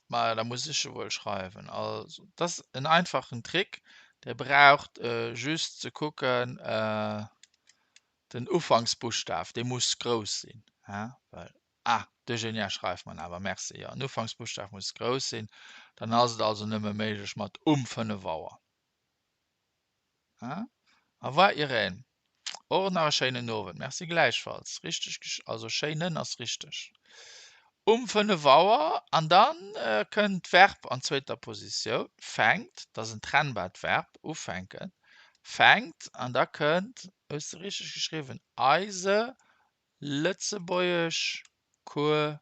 Ma da muss ech jo wuel schreiwen. Also, dat ass en einfachen Trick, Dir braucht just ze kucken, den Ufanksbuschtaf, dee muss grouss sinn, hä, well, ah, de Julien schreift mer en awer, merci, jo, den Ufanksbuschtaf muss grouss sinn, dann ass et also nëmme méiglech mat um 5 Auer. Au revoir Irène, och nach e schéinen Owend. Merci gläichfalls. Richteg gesch, also schéinen ass richteg. Um 5 Auer an dann kënnt d'Verb an zweeter Positioun, fänkt, dat ass en trennbart Verb, ufänken, fänkt an da kënnt, hues de richteg geschriwwen, eise Lëtzebuergeschcours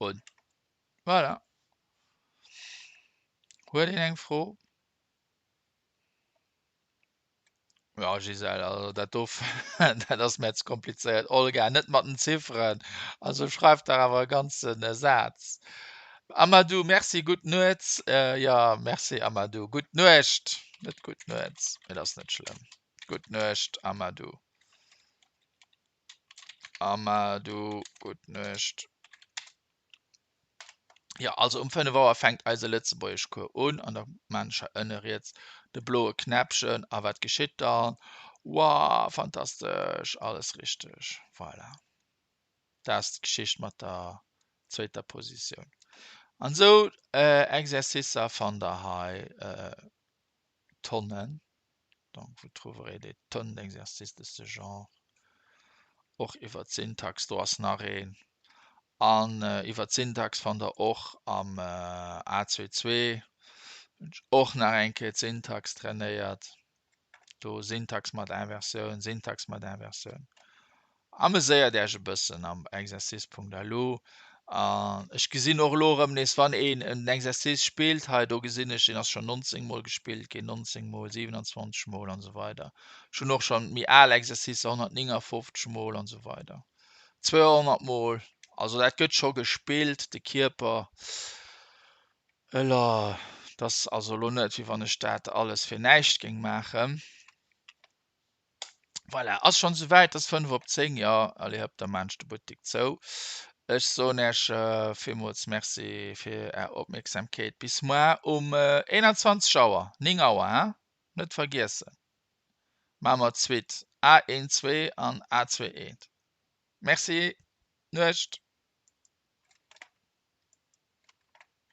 un. Voilà. Huet een eng Fro? Ja, Gisèle, also dat do, dat ass mär ze komplizéiert. Olga, net mat den Zifferen. Also schreif dach awer e ganzen Saz. Amadou, merci, gutt Nuets. Jo, merci Amadou. Gutt Nuecht, net gutt Nuets, mee dat ass net schlëmm. Gutt Nuecht, Amadou. Amadou, gutt Nuecht. Jo, also um 5 Auer fänkt eise Lëtzebuergeschcours un an da maan ech hei ënne riets de bloe Knäppchen a wat geschitt dann? Wow, fantastesch, alles richteg, voilà. Dat ass d'Geschicht mat der zweeter Positioun. An esou Exercicer fannt der hei Tonnen. Donc vous trouverez des tonnes d'exercices de ce genre. Och iwwer d'Syntax, do ass nach een. An iwwer d'Syntax fannt der och am A22 hunn ech och nach eng Kéier d'Syntax trainéiert. Do Syntax mat Inversioun, Syntax mat Inversioun. Ameséiert Äech e bëssen am Exercice.lu. An ech gesinn och elo erëm nees, wann een en Exercice spillt, hei do gesinn ech, deen ass schonn 19 Mol gespillt ginn, 19 Mol, 27 Mol an esou weider. Ech hunn och schonn méi al Exercicer, 159 Mol an esou weider, 200 Mol. Also dat gëtt scho gespillt, de Kierper. Elo, dat ass also elo net, wéi wann ech dat alles fir näischt géing maachen. Voilà, ass schonn esouwäit, ass 5 op 10, jo, allez hëpp, da maan ech de Buttik zou. Ech soen Äech villmools Merci fir Är Opmierksamkeet. Bis moar um 21 Auer, 9 Auer, hein? Net vergiessen. Maache mer d'Suite A1 2 an A2 1. Merci, Nuecht.